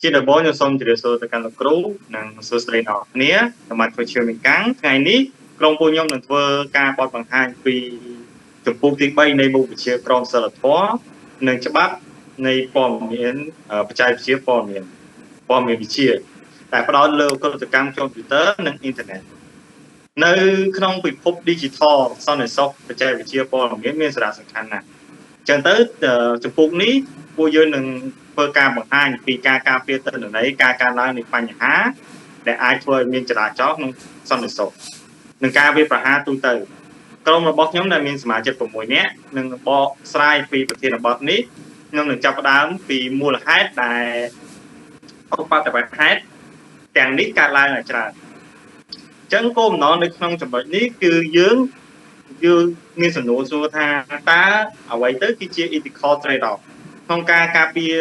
ជាដំបូងខ្ញុំសូមជម្រាបសួរទៅកាន់លោកគ្រូនិងសួស្តីដល់អ្នកគ្នាសម្រាប់ធ្វើជាមីកាំងថ្ងៃនេះក្រុមពួកខ្ញុំនឹងធ្វើការបទបង្ហាញពីជំពូកទី3នៃមុខវិជ្ជាក្រមសីលធម៌និងច្បាប់នៃព័ត៌មានបច្ចេកវិទ្យាព័ត៌មានព័ត៌មានវិទ្យាតែផ្ដោតលើឧក្រិដ្ឋកម្មកុំព្យូទ័រនិងអ៊ីនធឺណិតនៅក្នុងពិភព Digital សន្តិសុខបច្ចេកវិទ្យាព័ត៌មានមានសារៈសំខាន់ណាស់អញ្ចឹងទៅជំពូកនេះពួកយើងនឹងធ្វើការបង្ហាញពីការការពារទិន្នន័យការកើនឡើងនៃបញ្ហាដែលអាចធ្វើឲ្យមានចរាចរណ៍ក្នុងសន្តិសុខនិងការវាយប្រហារទូទៅក្រុមរបស់ខ្ញុំដែលមានសមាជិក6នាក់នឹងបកស្រាយពីប្រធានបទនេះខ្ញុំនឹងចាប់ផ្ដើមពីមូលហេតុដែលឧបទ្ទវហេតុទាំងនេះកើតឡើងឲ្យច្រើនអញ្ចឹងគោលបំណងនៅក្នុងចំណុចនេះគឺយើងយើងមានសំណួរសួរថាតើអ្វីទៅគឺជា ethical trade off ក្នុងការការពារ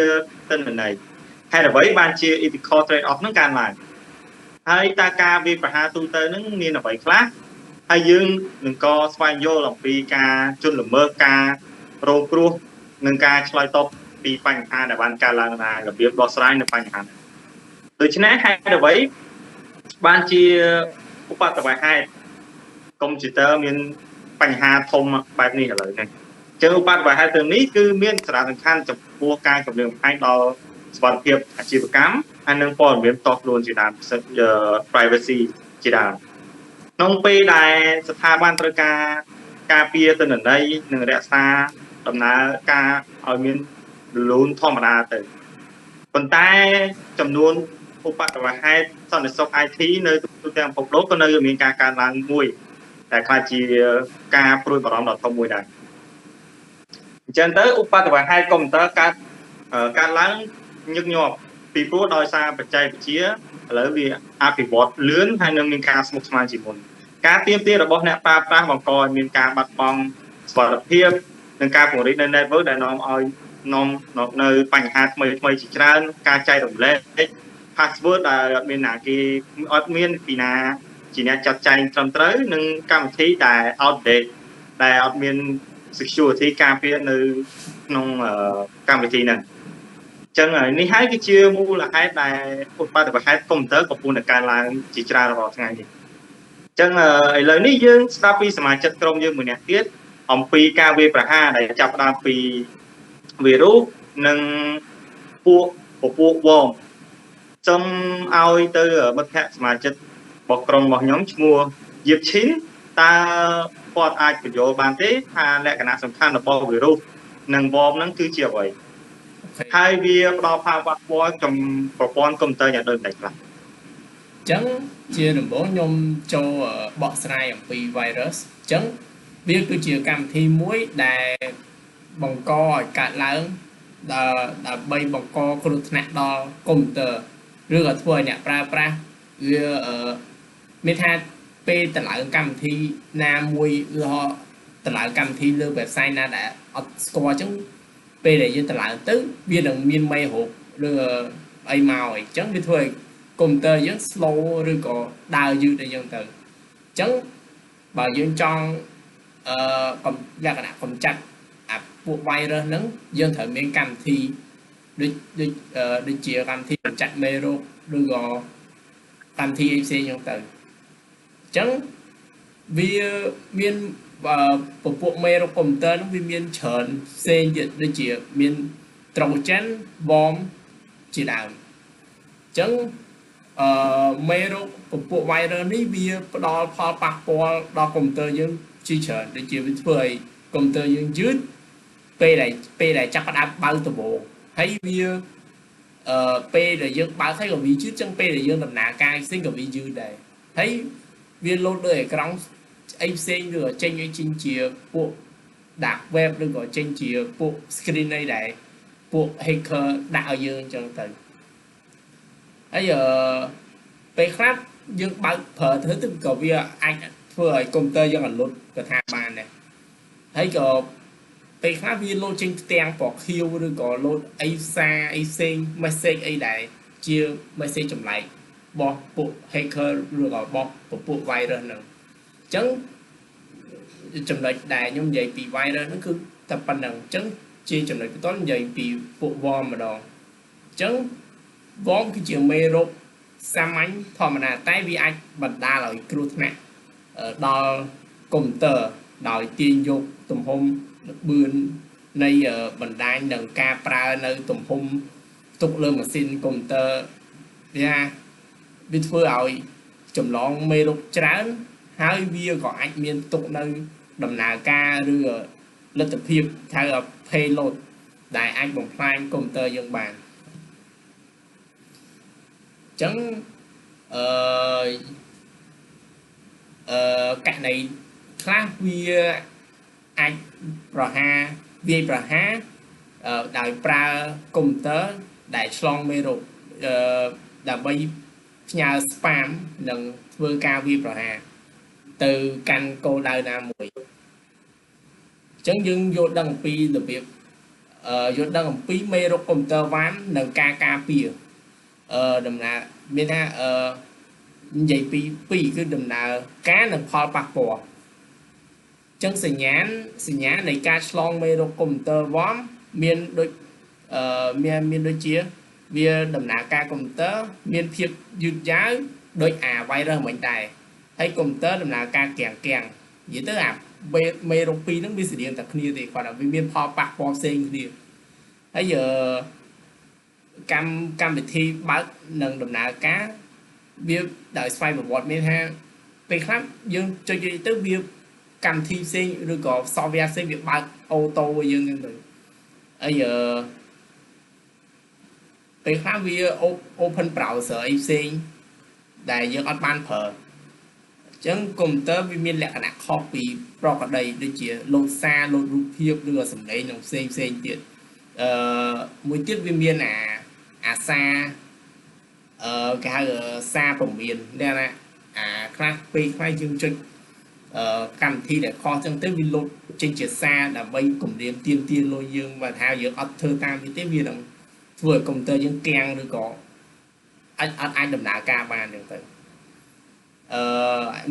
ទិន្នន័យហេតុអ្វីបានជា ethical trade off នឹងកើនឡើងហើយតើការវាយប្រហារទូទៅនឹងមានអ្វីខ្លះហើយយើងនឹងក៏ស្វែងយល់អំពីការជន់ល្មើសការរងគ្រោះនិងការឆ្លើយតបពីបញ្ហាដែលបានកើតឡើងណារបៀបដោះស្រាយនៅបញ្ហាដូច្នេះហេតុអ្វីបានជាឧបទ្ទវហេតុកុំព្យូទ័រមានបញ្ហាធំបែបនេះឥឡូវនេះចឹងឧបទ្ទវហេតុទាំងនេះគឺមានសារៈសំខាន់ចំពោះការគម្រាមកំហែងដល់សុវត្ថិភាពអាជីវកម្មហើយនិងព័ត៌មានផ្ទាល់ខ្លួនជាដើម privacy ជាដើមក្នុងពេលដែលស្ថាប័នត្រូវការការពារទិន្នន័យនិងរក្សាដំណើរការឲ្យមានរលូនធម្មតាទៅប៉ុន្តែចំនួនឧបទ្ទវហេតុសន្តិសុខ IT នៅទូទាំងពិភពលោកក៏នៅមានការកើនឡើងមួយដែលក្លាយជាការព្រួយបារម្ភដ៏ធំមួយដែរអញ្ចឹងទៅឧបទ្ទវហេតុកុំព្យូទ័រកើតកើតឡើងញឹកញាប់ពីព្រោះដោយសារបច្ចេកវិទ្យាឥឡូវវាអភិវឌ្ឍលឿនហើយនឹងមានការស្មុគស្មាញជាងមុនការទាមទាររបស់អ្នកប្រើប្រាស់បង្កឲ្យមានការបាត់បង់សុវត្ថិភាពនិងការពង្រីកនៅ network ដែលនាំឲ្យនាំនៅបញ្ហាថ្មីថ្មីជាច្រើនការចែករំលែក password ដែលអត់មានណាគេអត់មានពីណាជាអ្នកចាត់ចែងត្រឹមត្រូវនិងកម្មវិធីដែល outdate ដែលអត់មាន security ការពារនៅក្នុងកម្មវិធីហ្នឹងចឹងនេះហើយគឺជាមូលហេតុដែលឧបទ្ទវហេតុកុំព្យូទ័រកំពុងតែកើនឡើងជាច្រើនរាល់ថ្ងៃនេះចឹងឥឡូវនេះយើងស្ដាប់ពីសមាជិកក្រុមយើងមួយនាក់ទៀតអំពីការវាយប្រហារដែលចាប់ផ្ដើមពីវីរុសនិងពួកពពួក worm សូមឲ្យទៅមិត្តភ័ក្តិសមាជិករបស់ក្រុមរបស់ខ្ញុំឈ្មោះយៀបឈិនតើគាត់អាចពន្យល់បានទេថាលក្ខណៈសំខាន់របស់វីរុសនិង worm ហ្នឹងគឺជាអ្វីហើយវាផ្ដល់ផលប៉ះពាល់ចំប្រព័ន្ធកុំព្យូទ័រយ៉ាងដូចម្តេចខ្លះ អញ្ចឹងជាដំបូងខ្ញុំចូលបកស្រាយអំពី virus អញ្ចឹងវាគឺជាកម្មវិធីមួយដែលបង្កឲ្យកើតឡើងដើម្បីបង្កគ្រោះថ្នាក់ដល់កុំព្យូទ័រឬក៏ធ្វើឲ្យអ្នកប្រើប្រាស់វាមានថាពេលតម្លើងកម្មវិធីណាមួយឬហតម្លើងកម្មវិធីលើ website ណាដែលអត់ស្គាល់អញ្ចឹងពេលដែលយើងតម្លើងទៅវានឹងមានមេរោគឬអីមកអញ្ចឹងវាធ្វើឲ្យកុំព្យូទ័រយើង slow ឬក៏ដើរយឺតអីចឹងទៅអញ្ចឹងបើយើងចង់អឺកំលក្ខណៈកម្ចាត់អាពួក virus ហ្នឹងយើងត្រូវមានកម្មវិធីដូចដូចដូចជាកម្មវិធីកម្ចាត់មេរោគឬក៏កម្មវិធីអីផ្សេងចឹងទៅអញ្ចឹងវាមានពពួកមេរោគកុំព្យូទ័រហ្នឹងវាមានច្រើនផ្សេងទៀតដូចជាមាន Trojan worm ជាដើមអញ្ចឹងអឺមេរោគពពួក virus នេះវាផ្ដល់ផលប៉ះពាល់ដល់កុំព្យូទ័រយើងជាច្រើនដូចជាវាធ្វើឲ្យកុំព្យូទ័រយើងយឺតពេលដែលចាប់ផ្ដើមបើកដំបូងហើយវាអឺពេលដែលយើងបើកហើយក៏វាយឺតចឹងពេលដែលយើងដំណើរការផ្សេងក៏វាយឺតដែរហើយវាលោតលើអេក្រង់អីផ្សេងឬក៏ចេញឲ្យចេញជាពួក dark web ឬក៏ចេញជាពួក screen អីដែលពួក hacker ដាក់ឲ្យយើងអញ្ចឹងទៅហើយអឺពេលខ្លះយើងបើកប្រើធ្វើទៅក៏វាអាចធ្វើឲ្យកុំព្យូទ័រយើងអលត់ក៏ថាបានដែរហើយក៏ពេលខ្លះវាលោតចេញផ្ទាំងពណ៌ខៀវឬក៏លោតអីសារអីផ្សេង message អីដែលជា message ចម្លែករបស់ពួក hacker ឬក៏របស់ពួក virus ហ្នឹងអញ្ចឹងចំណុចដែលខ្ញុំនិយាយពី virus ហ្នឹងគឺតែប៉ុណ្្នឹងអញ្ចឹងជាចំណុចបន្ទាប់និយាយពីពួក worm ម្ដងអញ្ចឹង Worm គឺជាមេរោគសាមញ្ញធម្មតាតែវាអាចបណ្ដាលឲ្យគ្រោះថ្នាក់ដល់កុំព្យូទ័រដោយទាញយកទំហំល្បឿននៃបណ្ដាញនិងការប្រើនៅទំហំទុកលើម៉ាស៊ីនកុំព្យូទ័រវាវាធ្វើឲ្យចម្លងមេរោគច្រើនហើយវាក៏អាចមានទុកនៅដំណើរការឬលទ្ធភាពហៅ payload ដែលអាចបំផ្លាញកុំព្យូទ័រយើងបានអញ្ចឹងអឺអឺករណីខ្លះវាអាចប្រហារវាយប្រហារដោយប្រើកុំព្យូទ័រដែលឆ្លងមេរោគដើម្បីផ្ញើ spam និងធ្វើការវាយប្រហារទៅកាន់គោលដៅណាមួយអញ្ចឹងយើងយល់ដឹងអំពីរបៀបយល់ដឹងអំពីមេរោគកុំព្យូទ័រ WAN និងការការពារដំណើរមានថានិយាយពីពីរគឺដំណើរការនិងផលប៉ះពាល់អញ្ចឹងសញ្ញាណសញ្ញានៃការឆ្លងមេរោគកុំព្យូទ័រ WAN មានដូចមានដូចជាវាដំណើរការកុំព្យូទ័រមានភាពយឺតយ៉ាវដូចអា virus មិញដែរហើយកុំព្យូទ័រដំណើរការកៀងកៀងនិយាយទៅអាមេរោគពីរហ្នឹងវាស្រដៀងតែគ្នាទេគាត់ថាវាមានផលប៉ះពាល់ផ្សេងគ្នាហើយកម្មវិធីបើកនិងដំណើរការវាដោយស្វ័យប្រវត្តិមានថាពេលខ្លះយើងចុចទៅវាកម្មវិធីផ្សេងឬក៏ software ផ្សេងវាបើក auto ឲ្យយើងហ្នឹងទៅហើយពេលខ្លះវា open browser អីផ្សេងដែលយើងអត់បានប្រើអញ្ចឹងកុំព្យូទ័រវាមានលក្ខណៈខុសពីប្រក្រតីដូចជាលោតសារលោតរូបភាពឬក៏សំឡេងនិងផ្សេងផ្សេងទៀតមួយទៀតវាមានអាសារគេហៅសារពមៀនដែលណាអាខ្លះពេលខ្លះយើងចុចកម្មវិធីដែលខុសចឹងទៅវាលោតចេញជាសារដើម្បីគម្រាមទាមទារលុយយើងបើថាយើងអត់ធ្វើតាមវាទេវានឹងធ្វើឲ្យកុំព្យូទ័រយើងគាំងឬក៏អាចអត់អាចដំណើរការបានចឹងទៅ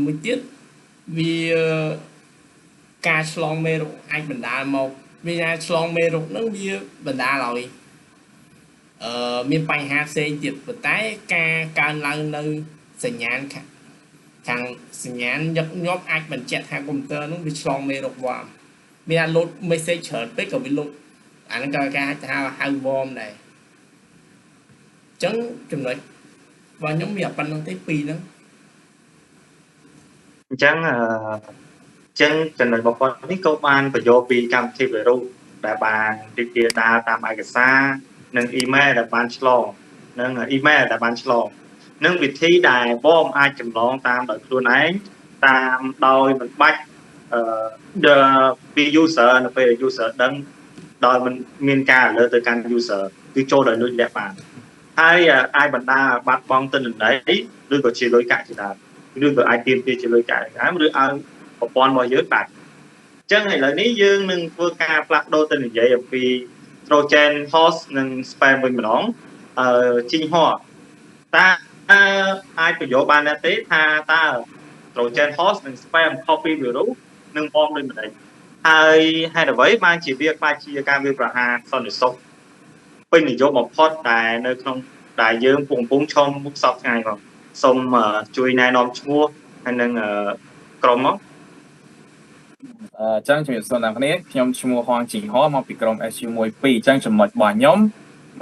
មួយទៀតវាការឆ្លងមេរោគអាចបណ្ដាលមកវាថាឆ្លងមេរោគហ្នឹងវាបណ្ដាលឲ្យមានបញ្ហាផ្សេងទៀតប៉ុន្តែការកើនឡើងនៅសញ្ញាណខាងសញ្ញាណញឹកញាប់អាចបញ្ជាក់ថាកុំព្យូទ័រហ្នឹងវាឆ្លងមេរោគ worm មានថាលោត message ច្រើនពេកក៏វាលោតអាហ្នឹងក៏គេអាចថាហៅ worm ដែរអញ្ចឹងចំណុចរបស់ខ្ញុំមានប៉ុណ្្នឹងទេពីរហ្នឹងអញ្ចឹងចំណុចរបស់គាត់នេះក៏បានបញ្យល់ពីកម្មវិធីវីរុសដែលបានរីករាលដាលតាមឯកសារនិងអ៊ីមែលដែលបានឆ្លងនិងអ៊ីមែលដែលបានឆ្លងនិងវិធីដែល worm អាចចម្លងតាមដោយខ្លួនឯងតាមដោយមិនបាច់ពី user នៅពេល user ដឹងដោយមិនមានការ alert ទៅកាន់ user គឺចូលដោយលួចលាក់បានហើយអាចបណ្ដាលបាត់បង់ទិន្នន័យឬក៏ជាលុយកាក់ជាដើមឬក៏អាចទាមទារជាលុយកាក់ជាដើមឬឲ្យប្រព័ន្ធរបស់យើងបាត់អញ្ចឹងឥឡូវនេះយើងនឹងធ្វើការផ្លាស់ប្ដូរទៅនិយាយអំពី Trojan horse និង spam វិញម្ដងជីងហោតើអាចបញ្យល់បានដែរទេថាតើ Trojan horse និង spam copy virus និង worm ដូចម្ដេចហើយហេតុអ្វីបានជាវាក្លាយជាការវាយប្រហារសន្តិសុខពេញនិយមបំផុតដែលនៅក្នុងដែលយើងកំពុងឈមមុខសពថ្ងៃមកសូមជួយណែនាំឈ្មោះហើយនឹងក្រុមមក អញ្ចឹងជំរាបសួរអ្នកគ្នាខ្ញុំឈ្មោះហងជីងហោមកពីក្រុម SU12 អញ្ចឹងចំណុចរបស់ខ្ញុំ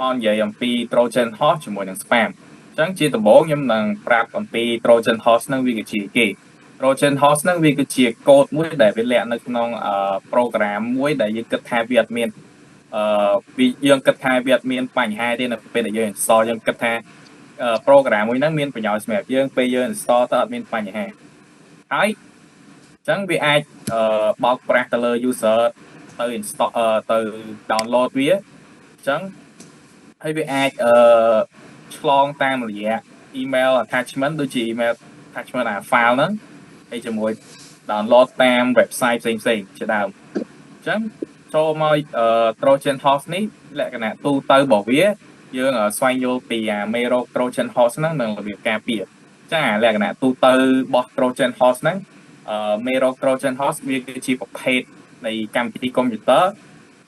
មកនិយាយអំពី Trojan horse ជាមួយនឹង spam អញ្ចឹងជាដំបូងខ្ញុំនឹងប្រាប់អំពី Trojan horse ហ្នឹងវាគឺជាគេ Trojan horse ហ្នឹងវាគឺជាកូដមួយដែលវាលាក់នៅក្នុង program មួយដែលយើងគិតថាវាអត់មានអឺវាយើងគិតថាវាអត់មានបញ្ហាទេនៅពេលដែលយើង install យើងគិតថា program មួយហ្នឹងមានប្រយោជន៍សម្រាប់យើងពេលយើង install ទៅអត់មានបញ្ហាហើយអញ្ចឹងវាអាចបោកប្រាស់ទៅលើ user ទៅ install ទៅ download វាអញ្ចឹងហើយវាអាចអឺឆ្លងតាមរយៈ email attachment ដូចជា email attachment អា file ហ្នឹងហើយជាមួយ download តាម website ផ្សេងផ្សេងជាដើមអញ្ចឹងចូលមក Trojan horse នេះលក្ខណៈទូទៅរបស់វាយើងស្វែងយល់ពីអាមេរោគ Trojan horse ហ្នឹងនិងរបៀបការពារចាលក្ខណៈទូទៅរបស់ Trojan horse ហ្នឹងមេរោគ Trojan horse វាគឺជាប្រភេទនៃកម្មវិធីកុំព្យូទ័រ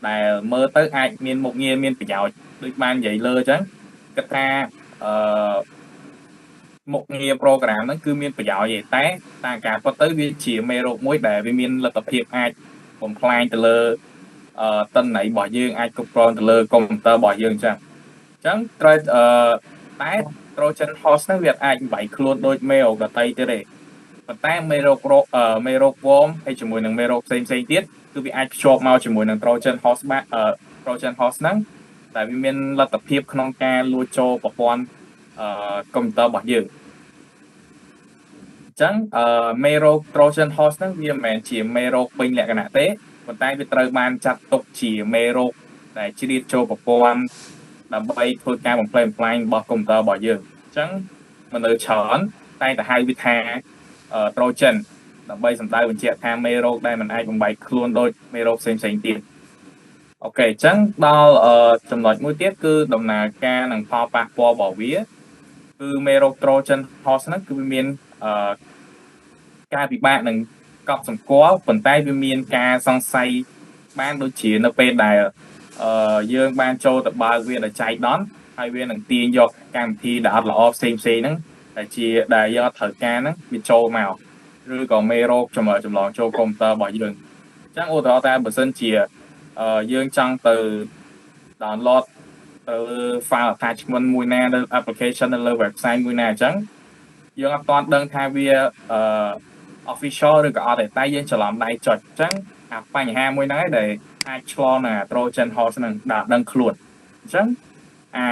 ដែលមើលទៅអាចមានមុខងារមានប្រយោជន៍ដូចបាននិយាយលើអញ្ចឹងគិតថា អឺមុខងារ program ហ្នឹងគឺមានប្រយោជន៍ទេតែតាមការពិតទៅវាជាមេរោគមួយដែលវាមានលទ្ធភាពអាចបំផ្លាញទៅលើទិន្នន័យរបស់យើងអាចគ្រប់គ្រងទៅលើកុំព្យូទ័ររបស់យើងអញ្ចឹងអញ្ចឹងត្រូវតែ Trojan Horse ហ្នឹងវាអាចបំបែកខ្លួនដូចមេរោគដទៃទៀតទេប៉ុន្តែមេរោគមេរោគ worm ហើយជាមួយនឹងមេរោគផ្សេងផ្សេងទៀតគឺវាអាចភ្ជាប់មកជាមួយនឹង Trojan Horse បាន Trojan Horse ហ្នឹងតែវាមានលទ្ធភាពក្នុងការលួចចូលប្រព័ន្ធកុំព្យូទ័ររបស់យើងអញ្ចឹងមេរោគ Trojan Horse ហ្នឹងវាមិនមែនជាមេរោគពេញលក្ខណៈទេប៉ុន្តែវាត្រូវបានចាត់ទុកជាមេរោគដែលជ្រៀតចូលប្រព័ន្ធដើម្បីធ្វើការបំផ្លិចបំផ្លាញរបស់កុំព្យូទ័ររបស់យើងអញ្ចឹងមនុស្សច្រើនតែទៅហៅវាថា Trojan ដើម្បីសម្ដៅបញ្ជាក់ថាមេរោគដែលមិនអាចបំបែកខ្លួនដូចមេរោគផ្សេងផ្សេងទៀត OK អញ្ចឹងដល់ចំណុចមួយទៀតគឺដំណើរការនិងផលប៉ះពាល់របស់វាគឺមេរោគ Trojan Horse ហ្នឹងគឺវាមានការពិបាកនឹងកត់សម្គាល់ប៉ុន្តែវាមានការសង្ស័យបានដូចជានៅពេលដែលយើងបានចូលទៅបើកវាដោយចៃដន្យហើយវានឹងទាញយកកម្មវិធីដែលអត់ល្អផ្សេងផ្សេងហ្នឹងដែលជាដែលយើងអត់ត្រូវការហ្នឹងវាចូលមកឬក៏មេរោគចម្លងចូលកុំព្យូទ័ររបស់យើងអញ្ចឹងឧទាហរណ៍តែបើសិនជាយើងចង់ទៅ download ទៅ file attachment មួយណានៅ application នៅលើ website មួយណាអញ្ចឹងយើងអត់ទាន់ដឹងថាវាofficial ឬក៏អត់ទេតែយើងច្រឡំដៃចុចអញ្ចឹងអាបញ្ហាមួយហ្នឹងឯងដែលអាចឆ្លងនៅ Trojan Horse ហ្នឹងដែលដឹងខ្លួនអញ្ចឹងអា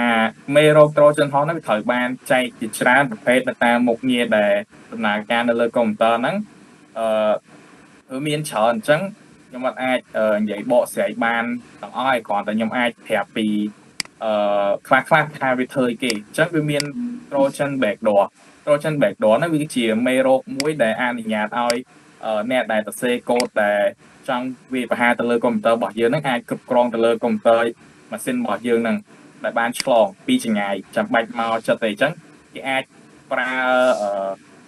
មេរោគ Trojan Horse ហ្នឹងវាត្រូវបានចែកជាច្រើនប្រភេទទៅតាមមុខងារដែលដំណើរការនៅលើកុំព្យូទ័រហ្នឹងអឺវាមានច្រើនអញ្ចឹងខ្ញុំអត់អាចនិយាយបកស្រាយបានទាំងអស់ឯងគ្រាន់តែខ្ញុំអាចប្រាប់ពីខ្លះខ្លះថាវាធ្វើអីគេអញ្ចឹងវាមាន Trojan backdoor Trojan backdoor ហ្នឹងវាជាមេរោគមួយដែលអនុញ្ញាតឲ្យអ្នកដែលសរសេរកូដដែលចង់វាយប្រហារទៅលើកុំព្យូទ័ររបស់យើងហ្នឹងអាចគ្រប់គ្រងទៅលើកុំព្យូទ័រម៉ាស៊ីនរបស់យើងហ្នឹងដែលបានឆ្លងពីចម្ងាយចាំបាច់មកចិត្តទេអញ្ចឹងគេអាចប្រើ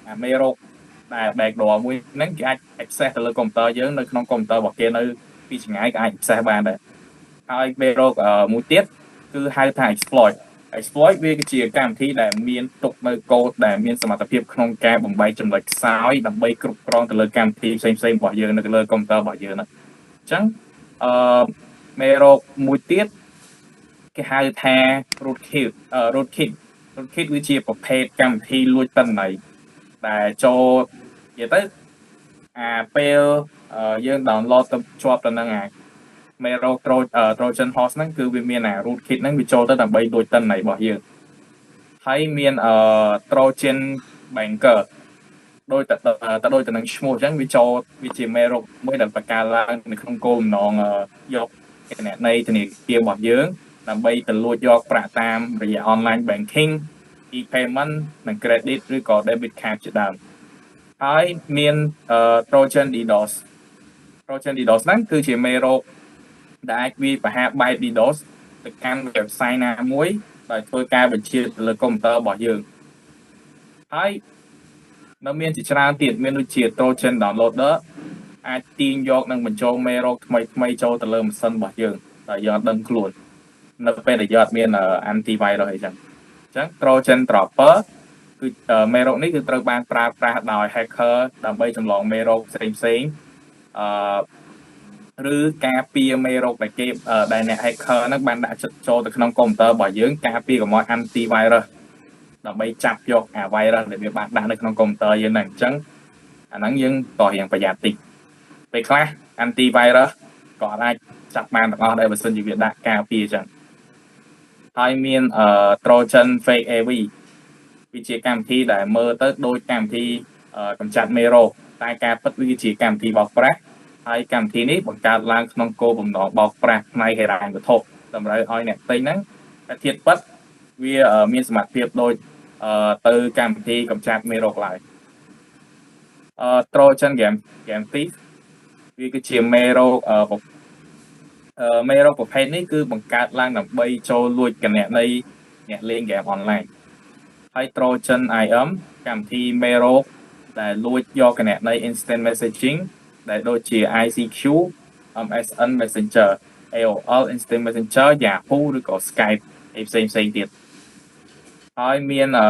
អាមេរោគដែល backdoor មួយហ្នឹងគេអាច access ទៅលើកុំព្យូទ័រយើងនៅក្នុងកុំព្យូទ័ររបស់គេនៅពីចម្ងាយក៏អាច access បានដែរហើយមេរោគមួយទៀតគឺហៅថា exploit exploit វាគឺជាកម្មវិធីដែលមានទុកនៅកូដដែលមានសមត្ថភាពក្នុងការបំបែកចំណុចខ្សោយដើម្បីគ្រប់គ្រងទៅលើកម្មវិធីផ្សេងៗរបស់យើងនៅលើកុំព្យូទ័ររបស់យើងហ្នឹងអញ្ចឹងអឺមេរោគមួយទៀតគេហៅថា rootkit rootkit rootkit វាជាប្រភេទកម្មវិធីលួចទិន្នន័យដែលចូលនិយាយទៅអាពេលយើង download ទៅជាប់ទៅនឹងអាមេរោគ Trojan Horse ហ្នឹងគឺវាមានអា rootkit ហ្នឹងវាចូលទៅដើម្បីលួចទិន្នន័យរបស់យើងហើយមានTrojan Banker ដោយតទៅដូចទៅនឹងឈ្មោះអញ្ចឹងវាចូលវាជាមេរោគមួយដែលបង្កើតឡើងនៅក្នុងគោលបំណងយកគណនីធនាគាររបស់យើងដើម្បីទៅលួចយកប្រាក់តាមរយៈ online banking e-payment និង credit ឬក៏ debit card ជាដើមហើយមាន Trojan DDoS Trojan DDoS ហ្នឹងគឺជាមេរោគដែលអាចវាយប្រហារបែប DDoS ទៅកាន់ website ណាមួយដោយធ្វើការបញ្ជាទៅលើកុំព្យូទ័ររបស់យើងហើយនៅមានជាច្រើនទៀតមានដូចជា Trojan Downloader អាចទាញយកនិងបញ្ចូលមេរោគថ្មីថ្មីចូលទៅលើម៉ាស៊ីនរបស់យើងតែយើងអត់ដឹងខ្លួននៅពេលដែលយើងអត់មាន antivirus អីចឹងអញ្ចឹង Trojan Dropper គឺមេរោគនេះគឺត្រូវបានប្រើប្រាស់ដោយ hacker ដើម្បីចម្លងមេរោគផ្សេងផ្សេងអឺឬការពារមេរោគដែលគេដែលអ្នក hacker ហ្នឹងបានដាក់ចិត្តចូលទៅក្នុងកុំព្យូទ័ររបស់យើងការពារកុំឲ្យ antivirus ដើម្បីចាប់យកអា virus ដែលវាបានដាក់នៅក្នុងកុំព្យូទ័រយើងហ្នឹងអញ្ចឹងអាហ្នឹងយើងក៏រៀងប្រយ័ត្នតិចពេលខ្លះ antivirus ក៏អាចចាប់បានទាំងអស់ដែរបើសិនជាវាដាក់ការពារអញ្ចឹងហើយមានអឺ Trojan Fake AV វាជាកម្មវិធីដែលមើលទៅដូចកម្មវិធីកម្ចាត់មេរោគតែការពិតវាជាកម្មវិធីបោកប្រាស់ហើយកម្មវិធីនេះបង្កើតឡើងក្នុងគោលបំណងបោកប្រាស់ផ្នែកហិរញ្ញវត្ថុតម្រូវឲ្យអ្នកទិញហ្នឹងតែធៀបពិតវាមានសមត្ថភាពដូចទៅកម្មវិធីកម្ចាត់មេរោគឡើយអឺ Trojan Game Thief វាគឺជាមេរោគមេរោគប្រភេទនេះគឺបង្កើតឡើងដើម្បីចូលលួចគណនីអ្នកលេងហ្គេមអនឡាញហើយ Trojan IM កម្មវិធីមេរោគដែលលួចយកគណនី Instant Messaging ដែលដូចជា ICQ MSN Messenger AOL Instant Messenger Yahoo ឬក៏ Skype អីផ្សេងផ្សេងទៀត ហើយមានអឺ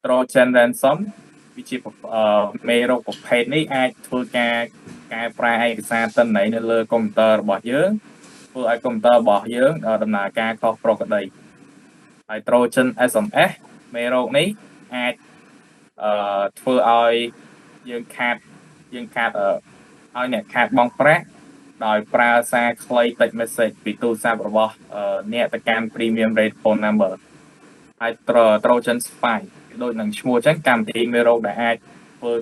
Trojan ransom វាជាមេរោគប្រភេទនេះអាចធ្វើការកែប្រែឯកសារទិន្នន័យនៅលើកុំព្យូទ័ររបស់យើងធ្វើឲ្យកុំព្យូទ័ររបស់យើងដំណើរការខុសប្រក្រតីហើយ Trojan SMS មេរោគនេះអាចធ្វើឲ្យយើងខាតឲ្យអ្នកខាតបង់ប្រាក់ដោយប្រើសារខ្លី text message ពីទូរស័ព្ទរបស់អ្នកទៅកាន់ premium rate phone number ហើយ Trojan spy ដូចនឹងឈ្មោះអញ្ចឹងកម្មវិធីមេរោគដែលអាចធ្វើ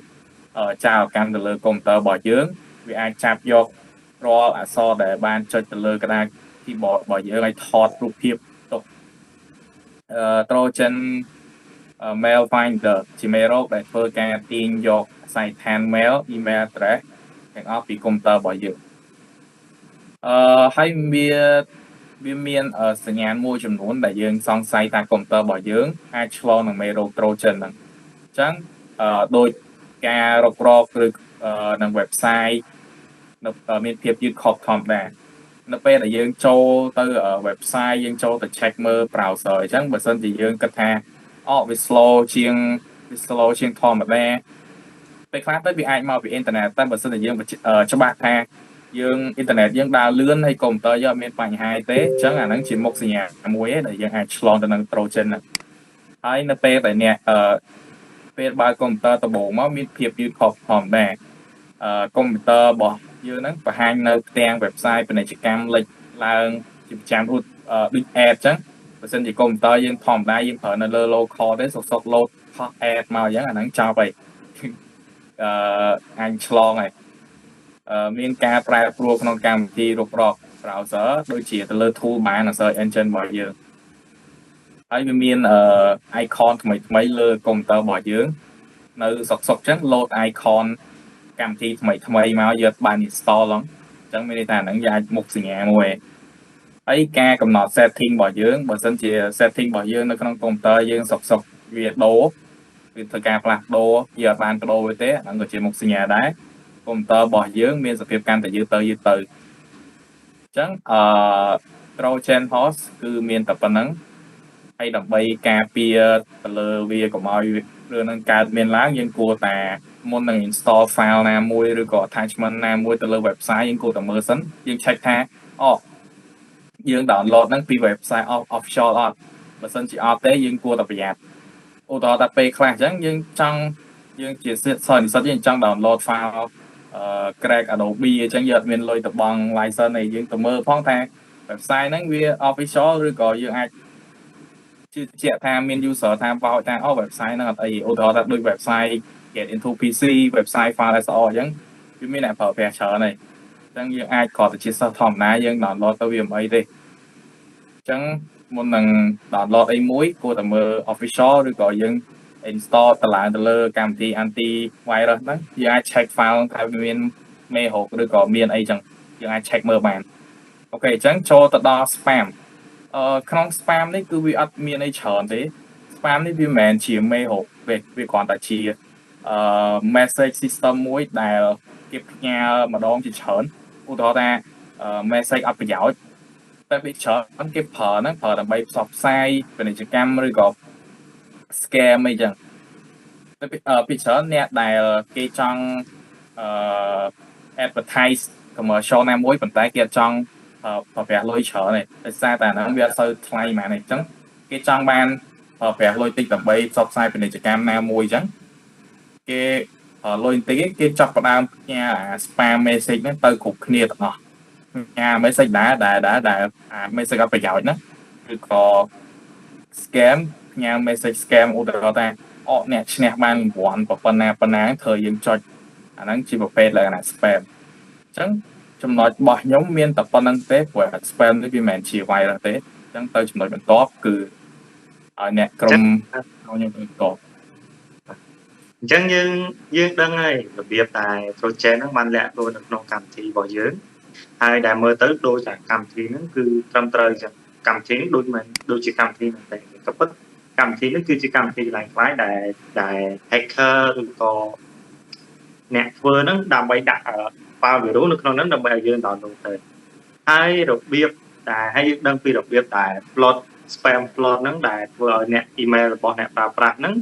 ចោលកម្មទៅលើកុំព្យូទ័ររបស់យើងវាអាចចាប់យករាល់អក្សរដែលបានចុចទៅលើក្តារ keyboard របស់យើងឲ្យថតរូបភាពទុកTrojan mail finder ជាមេរោគដែលធ្វើការទាញយកអាសយដ្ឋាន mail email address ទាំងអស់ពីកុំព្យូទ័ររបស់យើងហើយវាមានសញ្ញាណមួយចំនួនដែលយើងសង្ស័យថាកុំព្យូទ័ររបស់យើងអាចឆ្លងនឹងមេរោគ Trojan ហ្នឹងអញ្ចឹងដូចការរករកឬនឹង website នៅមានភាពយឺតខុសធម្មតានៅពេលដែលយើងចូលទៅ website យើងចូលទៅ check មើល browser អញ្ចឹងបើសិនជាយើងគិតថាអូវា slow ជាងវា slow ជាងធម្មតាពេលខ្លះទៅវាអាចមកពីអ៊ីនធឺណិតតែបើសិនជាយើងច្បាស់ថាយើងអ៊ីនធឺណិតយើងដើរលឿនហើយកុំព្យូទ័រយើងអត់មានបញ្ហាទេអញ្ចឹងអាហ្នឹងជាមុខសញ្ញាមួយឯងដែលយើងអាចឆ្លងទៅនឹង Trojan ហ្នឹងហើយនៅពេលដែលអ្នកពេលបើកកុំព្យូទ័រដំបូងមកមានភាពយឺតខុសធម្មតាកុំព្យូទ័ររបស់យើងហ្នឹងបង្ហាញនៅផ្ទាំង website ពាណិជ្ជកម្មលេចឡើងជាប្រចាំឧបដូច ad អញ្ចឹងបើសិនជាកុំព្យូទ័រយើងធម្មតាយើងប្រើនៅលើ local ទេសុកសុក load ផុស ad មកអញ្ចឹងអាហ្នឹងចប់ហើយអញឆ្លងហើយមានការប្រែប្រួលក្នុងកម្មវិធីរុករក browser ដូចជាទៅលើ toolbar និង search engine របស់យើងហើយវាមាន icon ថ្មីថ្មីលើកុំព្យូទ័ររបស់យើងនៅសុកសុកចឹង load icon កម្មវិធីថ្មីថ្មីមកយើងបាន install ហ្មងអញ្ចឹងមានន័យថាហ្នឹងយើងអាចមុខសញ្ញាមួយហើយការកំណត់ setting របស់យើងបើសិនជា setting របស់យើងនៅក្នុងកុំព្យូទ័រយើងសុកសុកវាដូរវាធ្វើការផ្លាស់ប្ដូរយើងអត់បានប្ដូរវាទេអាហ្នឹងក៏ជាមុខសញ្ញាដែរកុំព្យូទ័ររបស់យើងមានសភាពកាន់តែយឺតទៅយឺតទៅអញ្ចឹងTrojan horse គឺមានតែប៉ុណ្្នឹងហើយដើម្បីការពារទៅលើវាកុំឲ្យរឿងហ្នឹងកើតមានឡើងយើងគួរតែមុននឹង install file ណាមួយឬក៏ attachment ណាមួយទៅលើ website យើងគួរតែមើលសិនយើង check ថាអូយើង download ហ្នឹងពី website official អត់បើសិនជាអត់ទេយើងគួរតែប្រយ័ត្នឧទាហរណ៍ថាពេលខ្លះអញ្ចឹងយើងចង់យើងជាសិស្សនិស្សិតយើងចង់ download file crack Adobe អញ្ចឹងយើងអត់មានលុយទៅបង់ license អីយើងទៅមើលផងថា website ហ្នឹងវា official ឬក៏យើងអាចជឿជាក់ថាមាន user ថាបោចថាអូ website ហ្នឹងអត់អីឧទាហរណ៍ថាដូច website get into PC website file SR អញ្ចឹងវាមានអ្នកប្រើប្រាស់ច្រើនហើយអញ្ចឹងយើងអាចគ្រាន់តែជាសិស្សធម្មតាយើង download ទៅវាមិនអីទេអញ្ចឹងមុននឹង download អីមួយគួរតែមើល official ឬក៏យើង install តម្លើងទៅលើកម្មវិធី anti virus ហ្នឹងយើងអាច check file ថាវាមានមេរោគឬក៏មានអីចឹងយើងអាច check មើលបាន OK អញ្ចឹងចូលទៅដល់ spam ក្នុង spam នេះគឺវាអត់មានអីច្រើនទេ spam នេះវាមិនមែនជាមេរោគទេវាគ្រាន់តែជាmessage system មួយដែលគេផ្ញើម្ដងជាច្រើនឧទាហរណ៍ថា message អត់ប្រយោជន៍តែវាច្រើនគេប្រើហ្នឹងប្រើដើម្បីផ្សព្វផ្សាយពាណិជ្ជកម្មឬក៏ scam អីចឹងតែពីច្រើនអ្នកដែលគេចង់advertise commercial ណាមួយប៉ុន្តែគេអត់ចង់ប្រើប្រាស់លុយច្រើនទេដោយសារតែអាហ្នឹងវាអត់សូវថ្លៃហ្មងទេអញ្ចឹងគេចង់បានប្រើប្រាស់លុយតិចដើម្បីផ្សព្វផ្សាយពាណិជ្ជកម្មណាមួយអញ្ចឹងគេលុយបន្តិចគេចាប់ផ្ដើមផ្ញើអា spam message ហ្នឹងទៅគ្រប់គ្នាទាំងអស់ផ្ញើ message ដែរដែលដែលដែលអា message អត់ប្រយោជន៍ណាឬក៏ scam ផ្ញើ message scam ឧទាហរណ៍ថាអកអ្នកឈ្នះបានរង្វាន់ប៉ុណ្ណាប៉ុណ្ណាធ្វើយើងចុចអាហ្នឹងជាប្រភេទលក្ខណៈ spam អញ្ចឹងចំណុចរបស់ខ្ញុំមានតែប៉ុណ្្នឹងទេព្រោះ spam នេះវាមិនមែនជា virus ទេអញ្ចឹងទៅចំណុចបន្ទាប់គឺឲ្យអ្នកក្រុមខ្ញុំបន្ត អញ្ចឹងយើងយើងដឹងហើយរបៀបតែ Trojan ហ្នឹងបានលាក់ខ្លួននៅក្នុងកម្មវិធីរបស់យើងហើយដែលមើលទៅដូចតែកម្មវិធីហ្នឹងគឺត្រឹមត្រូវអញ្ចឹងកម្មវិធីនេះដូចមិនដូចជាកម្មវិធីហ្នឹងទេក៏ពិតកម្មវិធីនេះគឺជាកម្មវិធីក្លែងៗដែលដែល hacker ឬក៏អ្នកធ្វើហ្នឹងដើម្បីដាក់ file virus នៅក្នុងហ្នឹងដើម្បីឲ្យយើង download ទៅហើយរបៀបដែលហើយយើងដឹងពីរបៀបដែល plot spam flood ហ្នឹងដែលធ្វើឲ្យអ្នក email របស់អ្នកប្រើប្រាស់ហ្នឹង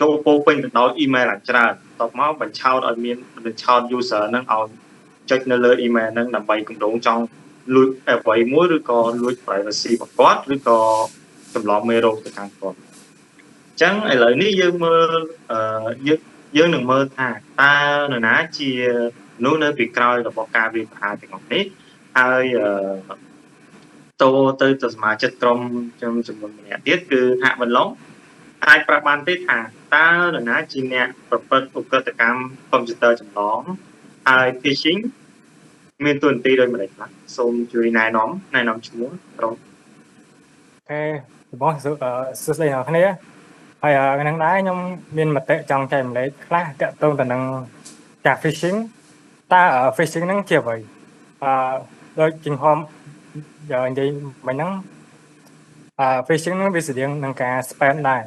ចូលពោពេញទៅដោយ email ឡើងច្រើនតបមកបញ្ឆោតឲ្យមានបញ្ឆោត user ហ្នឹងឲ្យចុចនៅលើ email ហ្នឹងដើម្បីគម្រោងចង់លួចអ្វីមួយឬក៏លួច privacy របស់គាត់ឬក៏ចម្លងមេរោគទៅកាន់គាត់អញ្ចឹងឥឡូវនេះយើងមើលអឺយើងយើងនឹងមើលថាតើនរណាជាមនុស្សនៅពីក្រោយរបស់ការវាយប្រហារទាំងអស់នេះហើយអឺទៅទៅសមាជិកក្រុមខ្ញុំចំនួនម្នាក់ទៀតគឺហាក់បន្លងអាចប្រាប់បានទេថាតើនរណាជាអ្នកប្រព្រឹត្តឧក្រិដ្ឋកម្មកុំព្យូទ័រចម្លងហើយ phishing មានតួនាទីដូចម្តេចខ្លះសូមជួយណែនាំណែនាំឈ្មោះក្រុម OK បងសួស្តីអ្នកគ្នាហើយថ្ងៃហ្នឹងដែរខ្ញុំមានមតិចង់ចែករំលែកខ្លះទាក់ទងទៅនឹងការ phishing តើ phishing ហ្នឹងជាអ្វីអឺដូចជាងហមនិយាយមិញហ្នឹងអឺ phishing ហ្នឹងវាស្តៀងនឹងការ spam ដែរ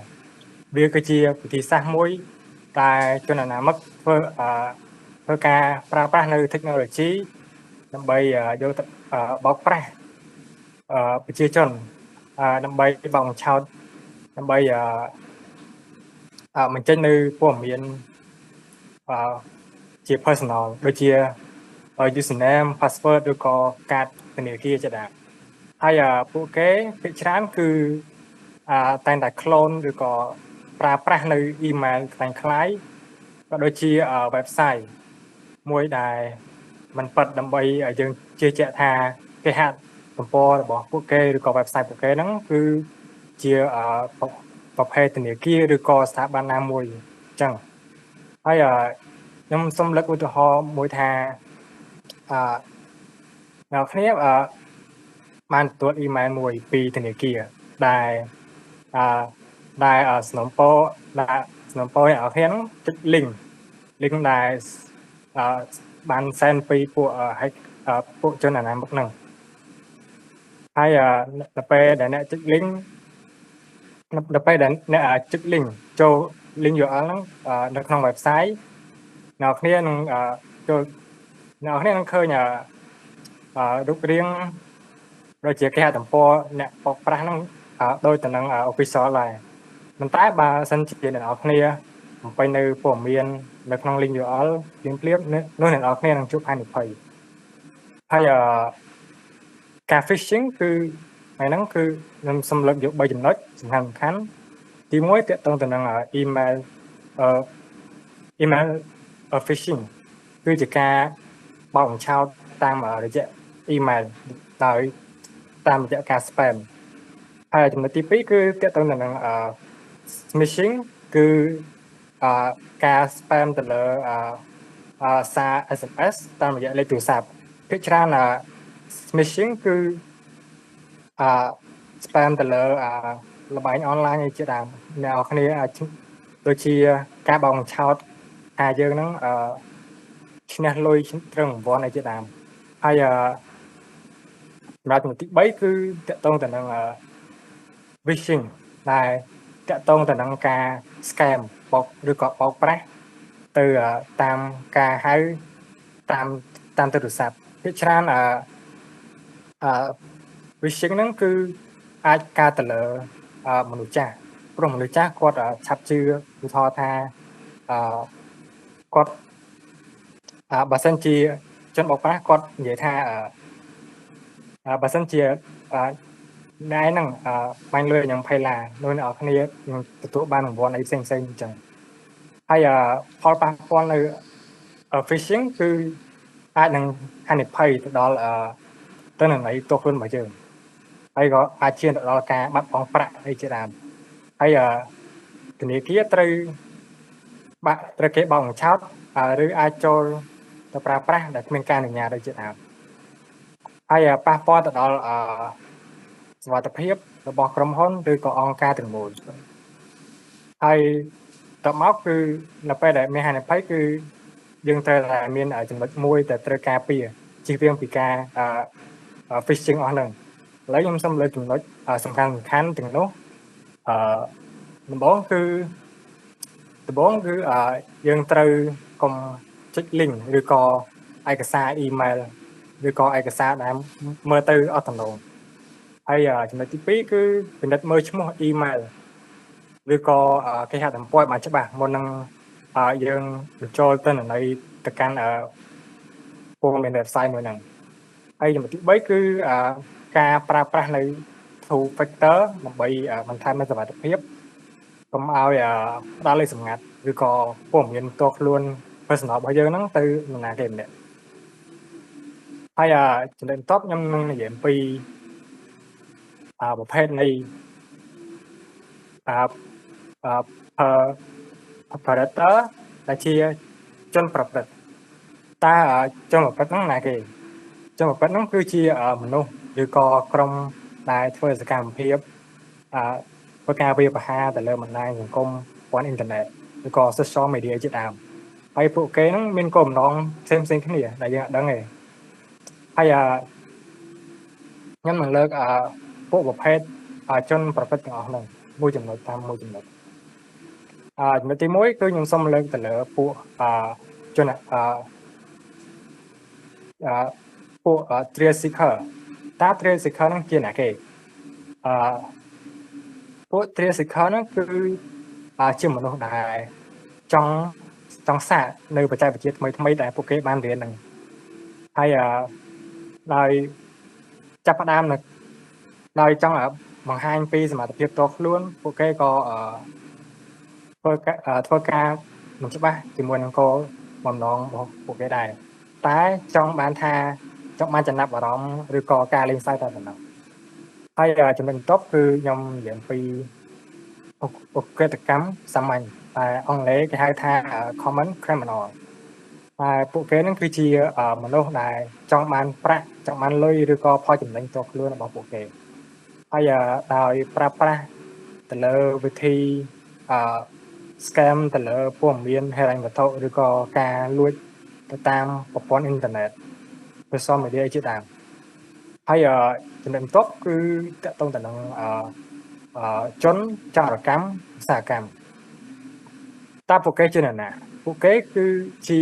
វាគឺជាវិធីសាស្ត្រមួយតែជនអនាមិកធ្វើអឺធ្វើការប្រើប្រាស់នៅ technology ដើម្បីយកទៅបោកប្រាស់អឺប្រជាជនដើម្បីបោកបញ្ឆោតដើម្បីអឺបញ្ចេញនៅព័ត៌មានអឺជា personal ដូចជា username password ឬក៏កាតធនាគារជាដើមហើយពួកគេភាគច្រើនគឺតែងតែ clone ឬក៏ប្រើប្រាស់នៅ email ក្លាយៗក៏ដូចជា website មួយដែលมันពិតដើម្បីឲ្យយើងជឿជាក់ថាគេហទំព័ររបស់ពួកគេឬក៏ website ពួកគេហ្នឹងគឺជាប្រភេទធនាគារឬក៏ស្ថាប័នណាមួយអញ្ចឹងហើយខ្ញុំសូមលើកឧទាហរណ៍មួយថាអឺអ្នកគ្នាអឺបានទទួលអ៊ីមែលមួយពីធនាគារដែលអឺដែលសំណពរដែលសំណពរអ្នកគ្នាហ្នឹងចុច link link ដែលអឺបាន send ពីពួកពួកជនអនាមិកហ្នឹងហើយដល់ពេលដែលអ្នកចុច link ដល់ពេលដែលអ្នកចុច link ចូល link URL ហ្នឹងនៅក្នុង website អ្នកគ្នានឹងចូលអ្នកគ្នានឹងឃើញរូបរាងដូចជាគេហទំព័រអ្នកបោកប្រាស់ហ្នឹងដូចទៅនឹង official ដែរប៉ុន្តែបើសិនជាអ្នកនរគ្នាបំពេញនៅព័ត៌មាននៅក្នុង link URL ភ្លាមភ្លាមនោះអ្នកនរគ្នានឹងជួបហានិភ័យហើយការ phishing គឺថ្ងៃហ្នឹងគឺខ្ញុំសូមលើកយក3ចំណុចសំខាន់សំខាន់ទី1ទាក់ទងទៅនឹង email អឺ email phishing គឺជាការបោកបញ្ឆោតតាមរយៈ email ដោយតាមរយៈការ spam ហើយចំណុចទី2គឺទាក់ទងទៅនឹង smishing គឺអឺការ spam ទៅលើអឺសារ SMS តាមរយៈលេខទូរស័ព្ទភាគច្រើន smishing គឺអឺ spam ទៅលើអឺល្បែងអនឡាញឯជាដើមអ្នកនរគ្នាអាចដូចជាការបោកបញ្ឆោតថាយើងហ្នឹងអឺឈ្នះលុយត្រឹមរង្វាន់អីជាដើមហើយអឺសម្រាប់ចំណុចទី3គឺទាក់ទងទៅនឹង vishing ដែលទាក់ទងទៅនឹងការ scam បោកឬក៏បោកប្រាស់ទៅតាមការហៅតាមតាមទូរស័ព្ទភាគច្រើនអឺអឺ vishing ហ្នឹងគឺអាចកើតទៅលើមនុស្សចាស់ព្រោះមនុស្សចាស់គាត់ឆាប់ជឿឧទាហរណ៍ថាអឺគាត់អឺបើសិនជាជនបោកប្រាស់គាត់និយាយថាអឺបើសិនជាអឺណែហ្នឹងអឺបាញ់លុយខ្ញុំ20ឡានោះអ្នកនរគ្នានឹងទទួលបានរង្វាន់អីផ្សេងផ្សេងអញ្ចឹងហើយផលប៉ះពាល់នៅ phishing គឺអាចនឹងហានិភ័យទៅដល់ទៅនឹងអីទោះខ្លួនរបស់យើងហើយក៏អាចឈានទៅដល់ការបាត់បង់ប្រាក់អីជាដើមហើយធនាគារត្រូវបាក់ត្រូវគេបោកបញ្ឆោតឬអាចចូលទៅប្រើប្រាស់ដែលគ្មានការអនុញ្ញាតដូចជាដើមហើយប៉ះពាល់ទៅដល់អឺសុវត្ថិភាពរបស់ក្រុមហ៊ុនឬក៏អង្គការទាំងមូលហើយតមកគឺនៅពេលដែលមានហានិភ័យគឺយើងត្រូវតែមានចំណុចមួយដែលត្រូវការពារជៀសវាងពីការ phishing អស់ហ្នឹងឥឡូវខ្ញុំសូមលើកចំណុចសំខាន់សំខាន់ទាំងនោះអឺដំបូងគឺដំបូងគឺយើងត្រូវកុំចុច link ឬក៏ឯកសារ email ឬក៏ឯកសារដែលមើលទៅអត់តំណង ហើយចំណុចទី2គឺពិនិត្យមើលឈ្មោះ email ឬក៏គេហទំព័រឲ្យបានច្បាស់មុននឹងយើងបញ្ចូលទិន្នន័យទៅកាន់ព័ត៌មាន website មួយហ្នឹងហើយចំណុចទី3គឺការប្រើប្រាស់នៅ two factor ដើម្បីបន្ថែមនូវសុវត្ថិភាពកុំឲ្យផ្ដល់លេខសម្ងាត់ឬក៏ព័ត៌មានផ្ទាល់ខ្លួន personal របស់យើងហ្នឹងទៅនរណាគេម្នាក់ហើយចំណុចបន្ទាប់ខ្ញុំនឹងនិយាយអំពីប្រភេទនៃអឺ predator ដែលជាជនប្រព្រឹត្តតើជនប្រព្រឹត្តហ្នឹងណាគេជនប្រព្រឹត្តហ្នឹងគឺជាមនុស្សឬក៏ក្រុមដែលធ្វើសកម្មភាពអឺធ្វើការវាយប្រហារទៅលើបណ្ដាញសង្គមព័ន្ធអ៊ីនធឺណិតឬក៏ social media ជាដើមហើយពួកគេហ្នឹងមានគោលបំណងផ្សេងផ្សេងគ្នាដែលយើងអត់ដឹងទេហើយខ្ញុំនឹងលើកពួកប្រភេទជនប្រព្រឹត្តទាំងអស់ហ្នឹងមួយចំណុចតាមមួយចំណុចចំណុចទី1គឺខ្ញុំសូមលើកទៅលើពួកជនពួក thrill seeker តើ thrill seeker ហ្នឹងជាអ្នកគេពួក thrill seeker ហ្នឹងគឺជាមនុស្សដែលចង់ចង់សាកនៅបច្ចេកវិទ្យាថ្មីថ្មីដែលពួកគេបានរៀនហ្នឹងហើយដោយចាប់ផ្ដើមនៅដោយចង់បង្ហាញពីសមត្ថភាពផ្ទាល់ខ្លួនពួកគេក៏ធ្វើការមិនច្បាស់ជាមួយនឹងគោលបំណងរបស់ពួកគេដែរតែចង់បានថាចង់បានចំណាប់អារម្មណ៍ឬក៏ការលេងសើចតែប៉ុណ្ណោះហើយចំណុចបន្ទាប់គឺខ្ញុំនិយាយអំពីឧក្រិដ្ឋកម្មសាមញ្ញតែអង់គ្លេសគេហៅថា common criminal តែពួកគេនឹងគឺជាមនុស្សដែលចង់បានប្រាក់ចង់បានលុយឬក៏ផលចំណេញផ្ទាល់ខ្លួនរបស់ពួកគេហើយដោយប្រើប្រាស់ទៅលើវិធីអឺ scam ទៅលើព័ត៌មានហិរញ្ញវត្ថុឬក៏ការលួចទៅតាមប្រព័ន្ធអ៊ីនធឺណិត social media ជាដើមហើយចំណុចបន្ទាប់គឺទាក់ទងទៅនឹងជនចោរកម្មឧស្សាហកម្មតើពួកគេជាអ្នកណាពួកគេគឺជា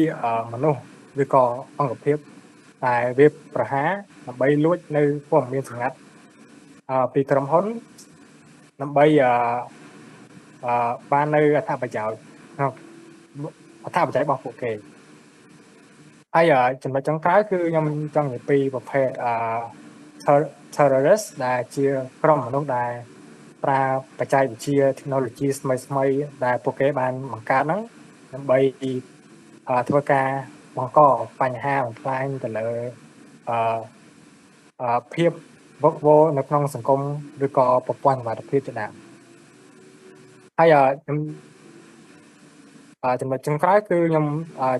មនុស្សឬក៏អង្គភាពដែលវាប្រហារដើម្បីលួចនៅព័ត៌មានសម្ងាត់ពីក្រុមហ៊ុនដើម្បីបាននៅអត្ថប្រយោជន៍ក្នុងអត្ថប្រយោជន៍របស់ពួកគេហើយចំណុចចុងក្រោយគឺខ្ញុំចង់និយាយពីប្រភេទterrorist ដែលជាក្រុមមនុស្សដែលប្រើបច្ចេកវិទ្យា technology ថ្មីៗដែលពួកគេបានបង្កើតហ្នឹងដើម្បីធ្វើការបង្កបញ្ហាបំផ្លាញទៅលើអឺភាពវឹកវរនៅក្នុងសង្គមឬក៏ប្រព័ន្ធសុវត្ថិភាពជាដើមហើយខ្ញុំចំណុចចុងក្រោយគឺខ្ញុំ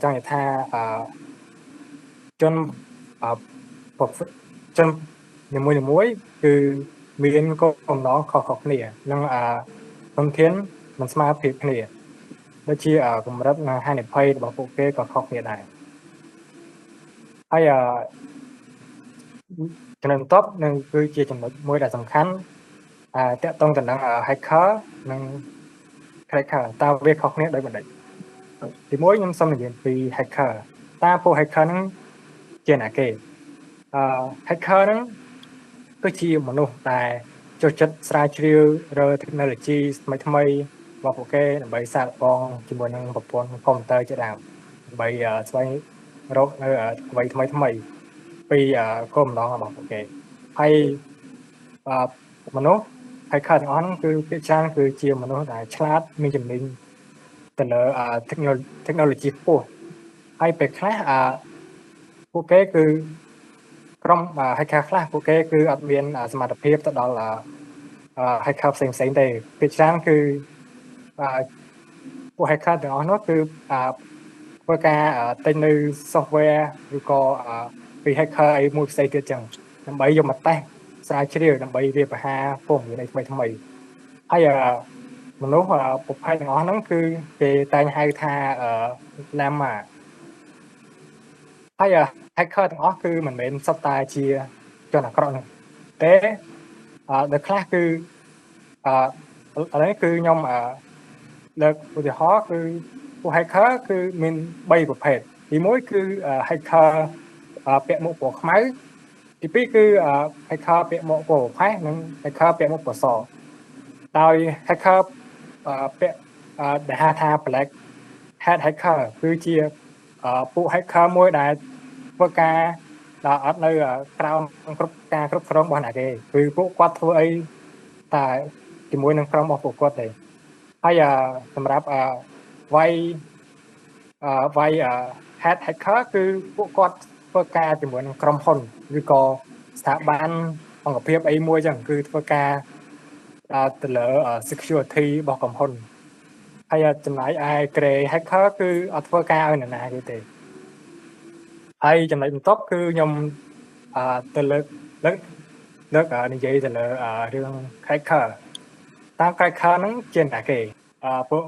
ចង់និយាយថាជនជននីមួយៗគឺមានគោលបំណងខុសៗគ្នានិងធនធានមិនស្មើភាពគ្នាដូចជាកម្រិតនិងហានិភ័យរបស់ពួកគេក៏ខុសគ្នាដែរហើយចំណុចបន្ទាប់នឹងគឺជាចំណុចមួយដែលសំខាន់ទាក់ទងទៅនឹង hacker និង cracker តើវាខុសគ្នាដោយបណ្ឌិតទីមួយខ្ញុំសូមនិយាយពី hacker តើពួក hacker ហ្នឹងជាអ្នកគេhacker ហ្នឹងគឺជាមនុស្សដែលចូលចិត្តស្រាវជ្រាវលើ technology ថ្មីថ្មីរបស់ពួកគេដើម្បីសាកល្បងជាមួយនឹងប្រព័ន្ធកុំព្យូទ័រជាដើមដើម្បីស្វែងរកនៅអ្វីថ្មីថ្មីពីគោលបំណងរបស់ពួកគេហើយមនុស្ស hacker ទាំងអស់ហ្នឹងគឺភាគច្រើនគឺជាមនុស្សដែលឆ្លាតមានជំនាញទៅលើ technology ខ្ពស់ហើយពេលខ្លះពួកគេគឺក្រុម hacker ខ្លះពួកគេគឺអត់មានសមត្ថភាពទៅដល់ hacker ផ្សេងផ្សេងទេភាគច្រើនគឺពួក hacker ទាំងអស់នោះគឺធ្វើការទិញនៅ software ឬក៏ពី hacker អីមួយផ្សេងទៀតចឹងដើម្បីយកមកតេស្តស្រាវជ្រាវដើម្បីវាប្រហារព័ត៌មានអីថ្មីថ្មីហើយមនុស្សប្រភេទទាំងអស់ហ្នឹងគឺគេតែងហៅថា llama ហើយ hacker ទាំងអស់គឺមិនមែនសុទ្ធតែជាជនអាក្រក់នោះទេដែលខ្លះគឺឥឡូវគឺខ្ញុំលើកឧទាហរណ៍គឺពួក hacker គឺមាន3ប្រភេទទី1គឺ hacker ពាក់មុខពណ៌ខ្មៅ ទី2គឺ hacker ពាក់មួកពណ៌ផេះនិង hacker ពាក់មួកពណ៌សដោយ hacker ពាក់ដែលហៅថា black hat hacker គឺជាពួក hacker មួយដែលធ្វើការដែលអត់នៅក្រោមគ្រប់ការគ្រប់គ្រងរបស់អ្នកគេគឺពួកគាត់ធ្វើអីតែជាមួយនឹងក្រុមរបស់ពួកគាត់ទេហើយសម្រាប់white hat hacker គឺពួកគាត់ធ្វើការជាមួយនឹងក្រុមហ៊ុនឬក៏ស្ថាប័នអង្គភាពអីមួយចឹងគឺធ្វើការទៅលើ security របស់ក្រុមហ៊ុនហើយចំណែកឯ grey hacker គឺអត់ធ្វើការឲ្យនរណាគេទេហើយចំណុចបន្ទាប់គឺខ្ញុំទៅលើកលើកលើកនិយាយទៅលើរឿង cracker តាម cracker ហ្នឹងជាអ្នកគេពួក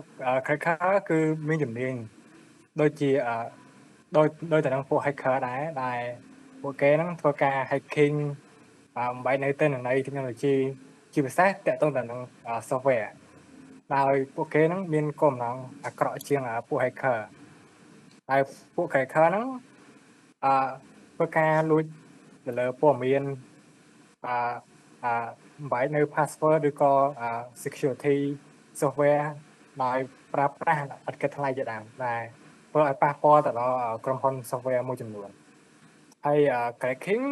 cracker គឺមានជំនាញដូចជាដោយដោយតែនឹងពួក hacker ដែរដែលពួកគេហ្នឹងធ្វើការ hacking បំបែកនៅទិន្នន័យ technology ជាពិសេសតាក់ទងទៅនឹង software ដោយពួកគេហ្នឹងមានគោលបំណងអាក្រក់ជាងពួក hacker ហើយពួក hacker ហ្នឹងធ្វើការលួចទៅលើព័ត៌មានអឺអឺបំបែកនៅ password ឬក៏ security software ដោយប្រើប្រាស់ឥតគិតថ្លៃជាដើមដែលធ្វើឲ្យប៉ះពាល់ទៅដល់ក្រុមហ៊ុន software មួយចំនួនហើយ cracking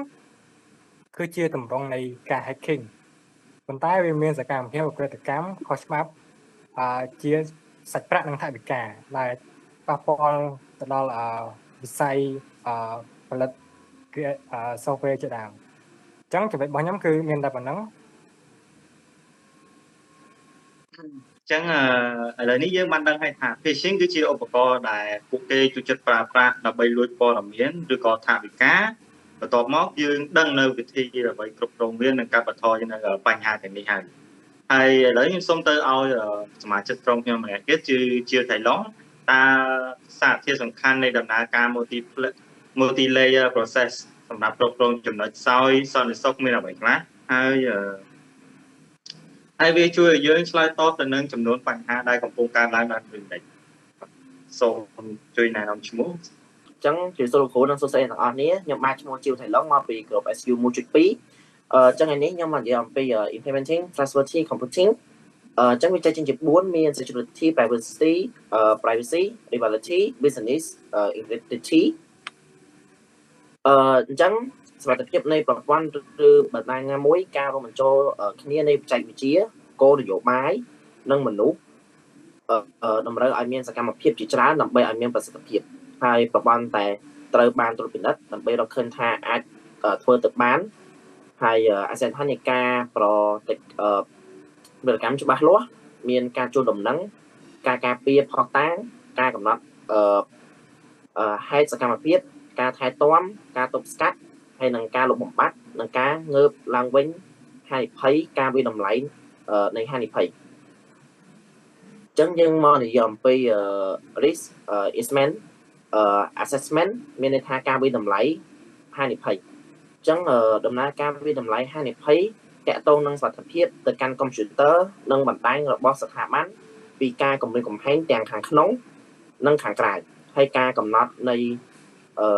គឺជាទម្រង់នៃការ hacking ប៉ុន្តែវាមានសកម្មភាពឧក្រិដ្ឋកម្មខុសច្បាប់ជាសាច់ប្រាក់និងថវិកាដែលប៉ះពាល់ទៅដល់វិស័យផលិត software ជាដើមអញ្ចឹងចំណុចរបស់ខ្ញុំគឺមានតែប៉ុណ្ណឹង អញ្ចឹងឥឡូវនេះយើងបានដឹងហើយថា phishing គឺជាឧបករណ៍ដែលពួកគេចូលចិត្តប្រើប្រាស់ដើម្បីលួចព័ត៌មានឬក៏ថវិកាបន្ទាប់មកយើងដឹងនៅវិធីដើម្បីគ្រប់គ្រងវានិងកាត់បន្ថយនៅបញ្ហាទាំងនេះហើយហើយឥឡូវខ្ញុំសូមទៅឲ្យសមាជិកក្រុមខ្ញុំម្នាក់ទៀតគឺជាថៃឡុងតើសារធាតុសំខាន់នៃដំណើរការ multi layer process សម្រាប់គ្រប់គ្រងចំណុចខ្សោយសន្តិសុខមានអ្វីខ្លះហើយហើយវាជួយឲ្យយើងឆ្លើយតបទៅនឹងចំនួនបញ្ហាដែលកំពុងកើតឡើងដល់ពេលនេះសូមជួយណែនាំឈ្មោះ អញ្ចឹងជម្រាបសួរលោកគ្រូនិងសួស្តីទាំងអស់គ្នាខ្ញុំបាទឈ្មោះជីវថៃឡុងមកពីក្រុម SU 1.2អញ្ចឹងថ្ងៃនេះខ្ញុំមកនិយាយអំពី implementing trustworthy computing អញ្ចឹងវាចែកចេញជា4មាន security, privacy, reliability, business integrity អញ្ចឹងសុវត្ថិភាពនៃប្រព័ន្ធឬបណ្ដាញណាមួយការរួមបញ្ចូលគ្នានៃបច្ចេកវិទ្យាគោលនយោបាយនិងមនុស្សតម្រូវឲ្យមានសកម្មភាពជាច្រើនដើម្បីឲ្យមានប្រសិទ្ធភាពហើយប្រព័ន្ធតែត្រូវបានត្រួតពិនិត្យដើម្បីរកឃើញថាអាចធ្វើទៅបានហើយអាសយដ្ឋាននៃការប្រតិវិរកម្មច្បាស់លាស់មានការជួលដំណឹងការការពារផុសតាងការកំណត់ហេតុសកម្មភាពការថែទាំការទប់ស្កាត់ហើយនឹងការលុបបំបាត់និងការងើបឡើងវិញហានិភ័យការវិតម្លៃនៃហានិភ័យអញ្ចឹងយើងមកនិយាយអំពី risk assessment មានន័យថាការវិតម្លៃហានិភ័យអញ្ចឹងដំណើរការវិតម្លៃហានិភ័យតាក់ទងនឹងសុវត្ថិភាពទៅកាន់កុំព្យូទ័រនិងបណ្ដាញរបស់ស្ថាប័នពីការគំរាមកំហែងទាំងខាងក្នុងនិងខាងក្រៅហើយការកំណត់នៃអឺ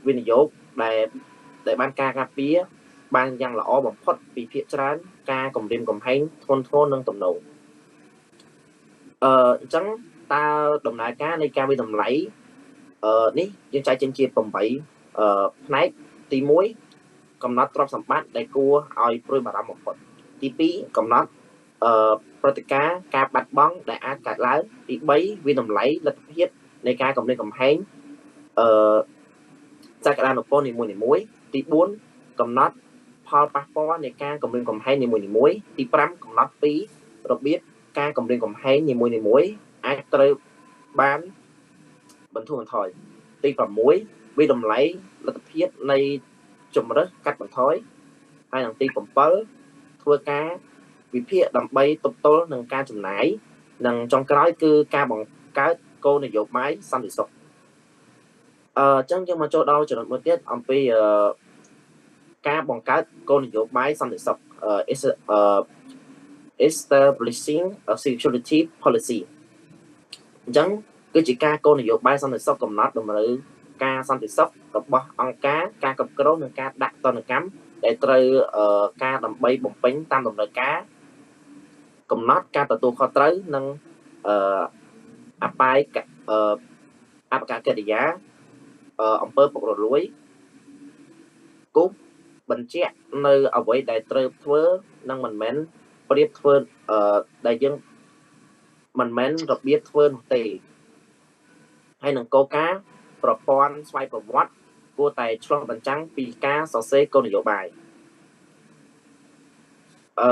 វិនិយោគដែលដែលបានការការពារបានយ៉ាងល្អបំផុតពីភាគច្រើនការគំរាមកំហែងធ្ងន់ធ្ងរនិងទំនងអញ្ចឹងតើដំណើរការនៃការវិតម្លៃនេះយើងចែកចេញជា8ផ្នែកទី1កំណត់ទ្រព្យសម្បត្តិដែលគួរឲ្យព្រួយបារម្ភបំផុតទី2កំណត់ព្រឹត្តិការណ៍ការបាត់បង់ដែលអាចកើតឡើងទី3វិតម្លៃលទ្ធភាពនៃការគំរាមកំហែងអឺសក្តានុពលនីមួយៗទី4កំណត់ផលប៉ះពាល់នៃការគំរាមកំហែងនីមួយៗទី5កំណត់ពីរបៀបការគំរាមកំហែងនីមួយៗអាចត្រូវបានបន្ធូរបន្ថយទី6វិតម្លៃលទ្ធភាពនៃជំរើសកាត់បន្ថយហើយនឹងទី7ធ្វើការវិភាគដើម្បីទប់ទល់នឹងការចំណាយនិងចុងក្រោយគឺការបង្កើតគោលនយោបាយសន្តិសុខអញ្ចឹងយើងមកចូលដល់ចំណុចមួយទៀតអំពីការបង្កើតគោលនយោបាយសន្តិសុខ establishing a security policy អញ្ចឹងគឺជាការគោលនយោបាយសន្តិសុខកំណត់តម្រូវ ការសន្តិសុខរបស់អង្គការការគ្រប់គ្រងនិងការដាក់ទណ្ឌកម្មដែលត្រូវការដើម្បីបំពេញតាមតម្រូវការកំណត់ការទទួលខុសត្រូវនិងអបាយអបកកិរិយាអំពើពុករលួយគូបញ្ជាក់នៅអ្វីដែលត្រូវធ្វើនិងមិនមែនប្រៀបធ្វើដែលយើងមិនមែនរបៀបធ្វើនោះទេហើយនឹងគោលការណ៍ប្រព័ន្ធស្វ័យប្រវត្តិគួរតែឆ្លុះបញ្ចាំងពីការសរសេរគោលនយោបាយអឺ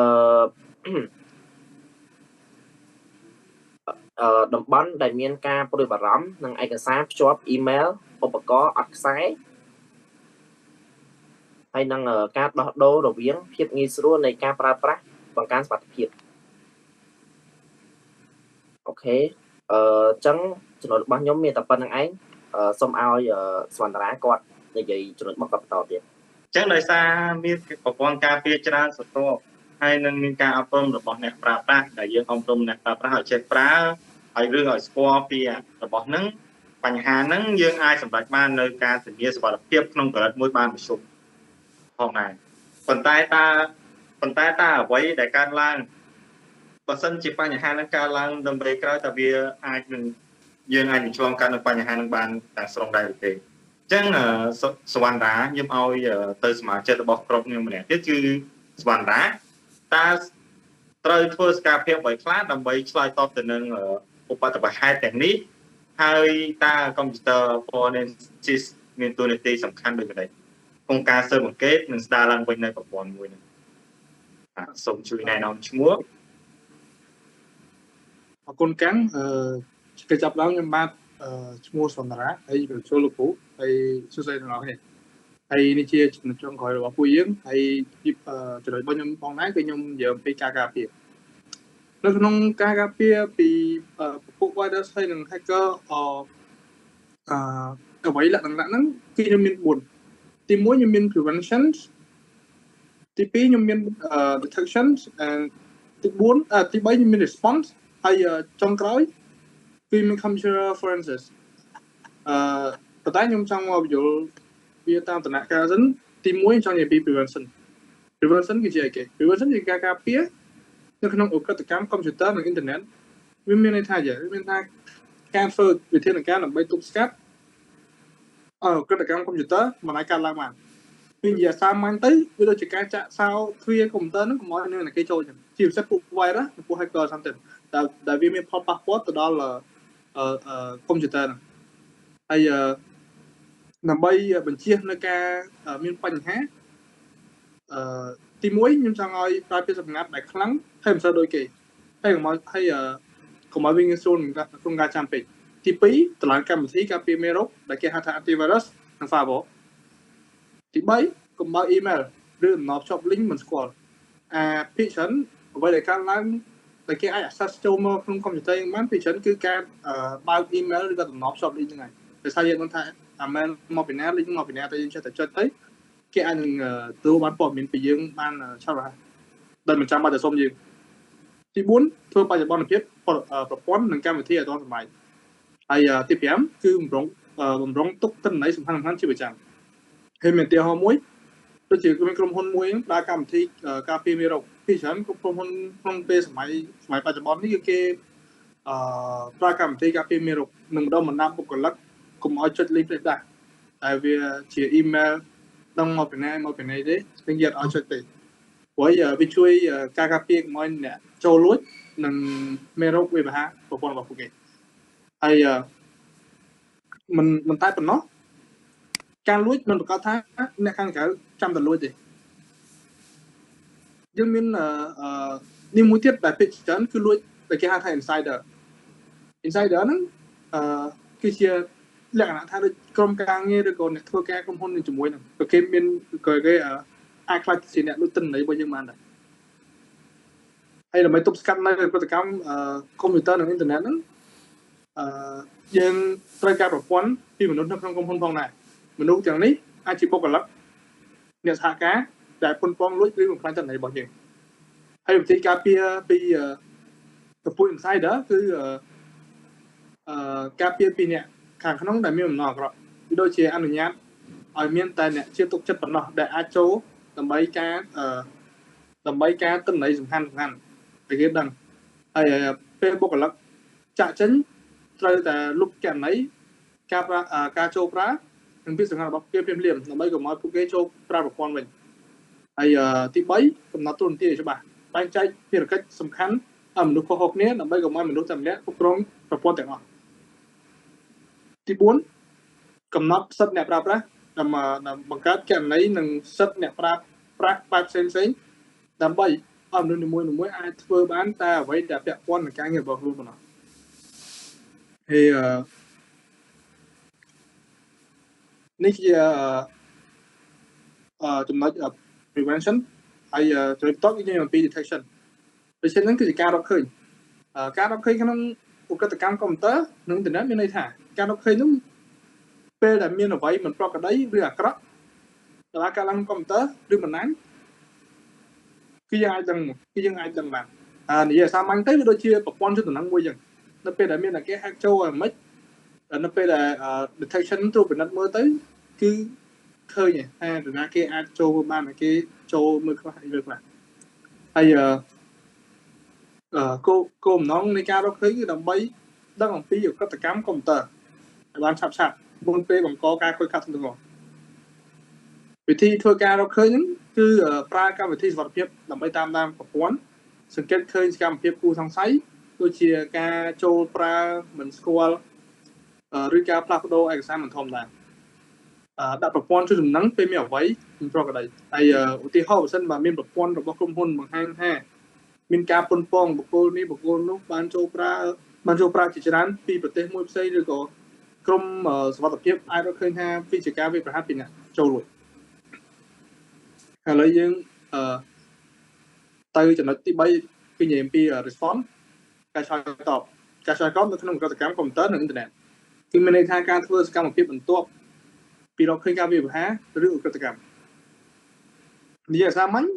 តំបន់ដែលមានការព្រួយបារម្ភនិងឯកសារភ្ជាប់អ៊ីមែលឧបករណ៍អត់ខ្សែហើយនឹងការដោះដូររវាងភាពងាយស្រួលនៃការប្រើប្រាស់បង្កើនសុវត្ថិភាពអូខេអញ្ចឹងចំណុចរបស់ខ្ញុំមានតែប៉ុណ្្នឹងឯងសូមឲ្យសវណ្ណរាគាត់និយាយចំណុចរបស់គាត់បន្តទៀតអញ្ចឹងដោយសារមានប្រព័ន្ធការពារច្រើនសន្ទុះហើយនឹងមានការអប់រំរបស់អ្នកប្រើប្រាស់ដែលយើងអប់រំអ្នកប្រើប្រាស់ឲ្យចេះប្រើឲ្យរឿងឲ្យស្គាល់ពីរបស់ហ្នឹងបញ្ហាហ្នឹងយើងអាចសម្រេចបាននៅការធានាសុវត្ថិភាពក្នុងកម្រិតមួយបានប្រជុំផងដែរប៉ុន្តែតើអ្វីដែលកើតឡើងបើសិនជាបញ្ហាហ្នឹងកើតឡើងដើម្បីក្រោយតើវាអាចនឹងយើងអាចនឹងឆ្លងកាត់នៅបញ្ហាហ្នឹងបានទាំងស្រុងដែរឬទេអញ្ចឹងសវណ្ណរាខ្ញុំឲ្យទៅសមាជិករបស់ក្រុមខ្ញុំម្នាក់ទៀតគឺសវណ្ណរាតើត្រូវធ្វើសកម្មភាពអ្វីខ្លះដើម្បីឆ្លើយតបទៅនឹងឧបទ្ទវហេតុទាំងនេះហើយតើ Computer Forensics មានតួនាទីសំខាន់ដូចម្តេចក្នុងការស៊ើបអង្កេតនិងស្ដារឡើងវិញនៅប្រព័ន្ធមួយនេះសូមជួយណែនាំឈ្មោះអរគុណកាំងគេចាប់ឡើងខ្ញុំបាទឈ្មោះសន្តារាហើយបញ្ចូលលោកគ្រូហើយសួស្តីទាំងអស់គ្នាហើយនេះជាចំណុចចុងក្រោយរបស់ពួកយើងហើយចំណុចរបស់ខ្ញុំផងដែរគឺខ្ញុំនិយាយអំពីការការពារនៅក្នុងការការពារពីពួក virus ហើយនិង hacker អ្វីលក្ខណៈហ្នឹងគឺខ្ញុំមាន4ទី1ខ្ញុំមាន prevention ទី2ខ្ញុំមាន detection and ទី4ទី3ខ្ញុំមាន response ហើយចុងក្រោយគឺមាន computer forensics ប៉ុន្តែខ្ញុំចង់មកបញ្យល់វាតាមដំណាក់កាលសិនទី1ចង់និយាយពី prevention prevention គឺជាអីគេ prevention ជាការការពារនៅក្នុងឧក្រិដ្ឋកម្មកុំព្យូទ័រនិងអ៊ីនធឺណិតវាមានន័យថាយ៉ាងវាមានថាការធ្វើវិធានការដើម្បីទប់ស្កាត់ឧក្រិដ្ឋកម្មកុំព្យូទ័រមិនអាចកើតឡើងបានវានិយាយសាមញ្ញទៅវាដូចជាការចាក់សោទ្វារកុំព្យូទ័រហ្នឹងកុំឲ្យនឹងគេចូលចឹងជាពិសេសពួក virus និងពួក hacker something ដែលវាមានផលប៉ះពាល់ទៅដល់កុំព្យូទ័រហ្នឹងហើយដើម្បីបញ្ជៀសនៅការមានបញ្ហាទី1ខ្ញុំចង់ឲ្យប្រើពាក្យសម្ងាត់ដែលខ្លាំងហើយមិនសូវដូចគេហើយកុំឲ្យវាងាយស្រួលក្នុងការចាំពេកទី2តម្លើងកម្មវិធីការពារមេរោគដែលគេហៅថា antivirus និង firewall ទី3កុំបើក email ឬដំណភ្ជាប់ link មិនស្គាល់អាភាគច្រើនអ្វីដែលកើតឡើងតែគេអាច access ចូលមកក្នុងកុំព្យូទ័រយើងបានភាគច្រើនគឺការបើក email ឬក៏តំណភ្ជាប់ link ហ្នឹងហើយដោយសារយើងដឹងថាអា mail មកពីណា link មកពីណាតែយើងចេះតែចុចទៅគេអាចនឹងទទួលបានព័ត៌មានពីយើងបានឆាប់រហ័សដោយមិនចាំបាច់ទៅសុំយើងទី4ធ្វើបច្ចុប្បន្នភាពប្រព័ន្ធនិងកម្មវិធីឲ្យទាន់សម័យហើយទី5គឺបំរុងទុកទិន្នន័យសំខាន់ៗជាប្រចាំហើយមានឧទាហរណ៍មួយដូចជាមានក្រុមហ៊ុនមួយដើរកម្មវិធីការពារមេរោគពីច្រើនក្រុមហ៊ុនក្នុងពេលសម័យបច្ចុប្បន្ននេះគឺគេប្រើកម្មវិធីការពារមេរោគនិងម្ដងបណ្ដាបុគ្គលិកកុំឲ្យចុច link ផ្លេសដែរតែវាជា email ដឹងមកពីណាមកពីណីទេនឹងយកឲ្យចុចទេព្រោះវាជួយការការពារកុំឲ្យអ្នកចូលលួចនិងមេរោគវាប្រហារប្រព័ន្ធរបស់ពួកគេហើយមិនតែប៉ុណ្ណោះការលួចមិនប្រកាសថាអ្នកខាងក្រៅចាំតែលួចទេយើងមាននេះមួយទៀតដែលភាគច្រើនគឺលួចដែលគេហៅថា insider insider ហ្នឹងគឺជាលក្ខណៈថាដូចក្រុមការងារឬក៏អ្នកធ្វើការក្រុមហ៊ុនជាមួយហ្នឹងក៏គេមានក៏គេអាចខ្លាចជាអ្នកលួចទិន្នន័យរបស់យើងបានដែរហើយដើម្បីទប់ស្កាត់នៅប្រតិកម្មកុំព្យូទ័រនិងអ៊ីនធឺណិតហ្នឹងយើងត្រូវការប្រព័ន្ធពីមនុស្សនៅក្នុងក្រុមហ៊ុនផងដែរមនុស្សទាំងនេះអាចជាបុគ្គលិកអ្នកសហការដែលប៉ុនប៉ងលួចឬបំផ្លាញទិន្នន័យរបស់យើងហើយវិធីការពារពីពពួក insider គឺការពារពីអ្នកខាងក្នុងដែលមានបំណងអាក្រក់ វាដូចជាអនុញ្ញាតឲ្យមានតែអ្នកជឿទុកចិត្តប៉ុណ្ណោះដែលអាចចូលដើម្បីការដើម្បីការទិន្នន័យសំខាន់សំខាន់ដែលគេដឹងហើយពេលបុគ្គលិកចាក់ចេញត្រូវតែលុបគណនីការប្រើការចូលប្រើនិងពាក្យសម្ងាត់របស់គេភ្លាមៗដើម្បីកុំឲ្យពួកគេចូលប្រើប្រព័ន្ធវិញហើយទី3កំណត់តួនាទីឲ្យច្បាស់បែងចែកភារកិច្ចសំខាន់ឲ្យមនុស្សខុសៗគ្នាដើម្បីកុំឲ្យមនុស្សតែម្នាក់គ្រប់គ្រងប្រព័ន្ធទាំងអស់ទី4កំណត់សិទ្ធិអ្នកប្រើប្រាស់ដើម្បីបង្កើតគណនីនិងសិទ្ធិអ្នកប្រើប្រាស់បែបផ្សេងៗដើម្បីឲ្យមនុស្សនីមួយៗអាចធ្វើបានតែអ្វីដែលពាក់ព័ន្ធនឹងការងាររបស់ខ្លួនប៉ុណ្ណោះហើយនេះជាចំណុច prevention ហើយចំណុចបន្ទាប់គឺនិយាយអំពី detection ដូច្នេះហ្នឹងគឺជាការរកឃើញការរកឃើញក្នុងឧក្រិដ្ឋកម្មកុំព្យូទ័រនិងអ៊ីនធឺណិតមានន័យថាការរកឃើញនោះពេលដែលមានអ្វីមិនប្រក្រតីឬអាក្រក់ដល់ការឡើងកុំព្យូទ័រឬបណ្ដាញគឺយើងអាចដឹងគឺយើងអាចដឹងបាននិយាយសាមញ្ញទៅវាដូចជាប្រព័ន្ធជូនដំណឹងមួយចឹងនៅពេលដែលមានតែគេ hack ចូលឲ្យមិននៅពេលដែល detection ត្រួតពិនិត្យមើលទៅគឺឃើញថានរណាគេអាចចូលបានគេចូលមើលខ្លះអីមើលខ្លះហើយគោលគោលបំណងនៃការរកឃើញគឺដើម្បីដឹងអំពីឧក្រិដ្ឋកម្មកុំព្យូទ័រឲ្យបានឆាប់ឆាប់មុនពេលបង្កការខូចខាតធ្ងន់ធ្ងរវិធីធ្វើការរកឃើញហ្នឹងគឺប្រើកម្មវិធីសុវត្ថិភាពដើម្បីតាមដានប្រព័ន្ធសង្កេតឃើញសកម្មភាពគួរសង្ស័យដូចជាការចូលប្រើមិនស្គាល់ឬការផ្លាស់ប្ដូរឯកសារមិនធម្មតាដាក់ប្រព័ន្ធជួយដំណឹងពេលមានអ្វីមិនប្រក្រតីហើយឧទាហរណ៍បើសិនបើមានប្រព័ន្ធរបស់ក្រុមហ៊ុនបង្ហាញថាមានការប៉ុនប៉ងបុគ្គលនេះបុគ្គលនោះបានចូលប្រើជាច្រើនពីប្រទេសមួយផ្សេងឬក៏ក្រុមសុវត្ថិភាពអាចរកឃើញថាវាជាការវាយប្រហារពីអ្នកចូលរួចឥឡូវយើងទៅចំណុចទី3គឺនិយាយអំពី response ការឆ្លើយតបការឆ្លើយតបនៅក្នុងឧក្រិដ្ឋកម្មកុំព្យូទ័រនិងអ៊ីនធឺណិតគឺមានន័យថាការធ្វើសកម្មភាពបន្ទាប់ពីរកឃើញការវាយប្រហារឬឧក្រិដ្ឋកម្មនិយាយសាមញ្ញ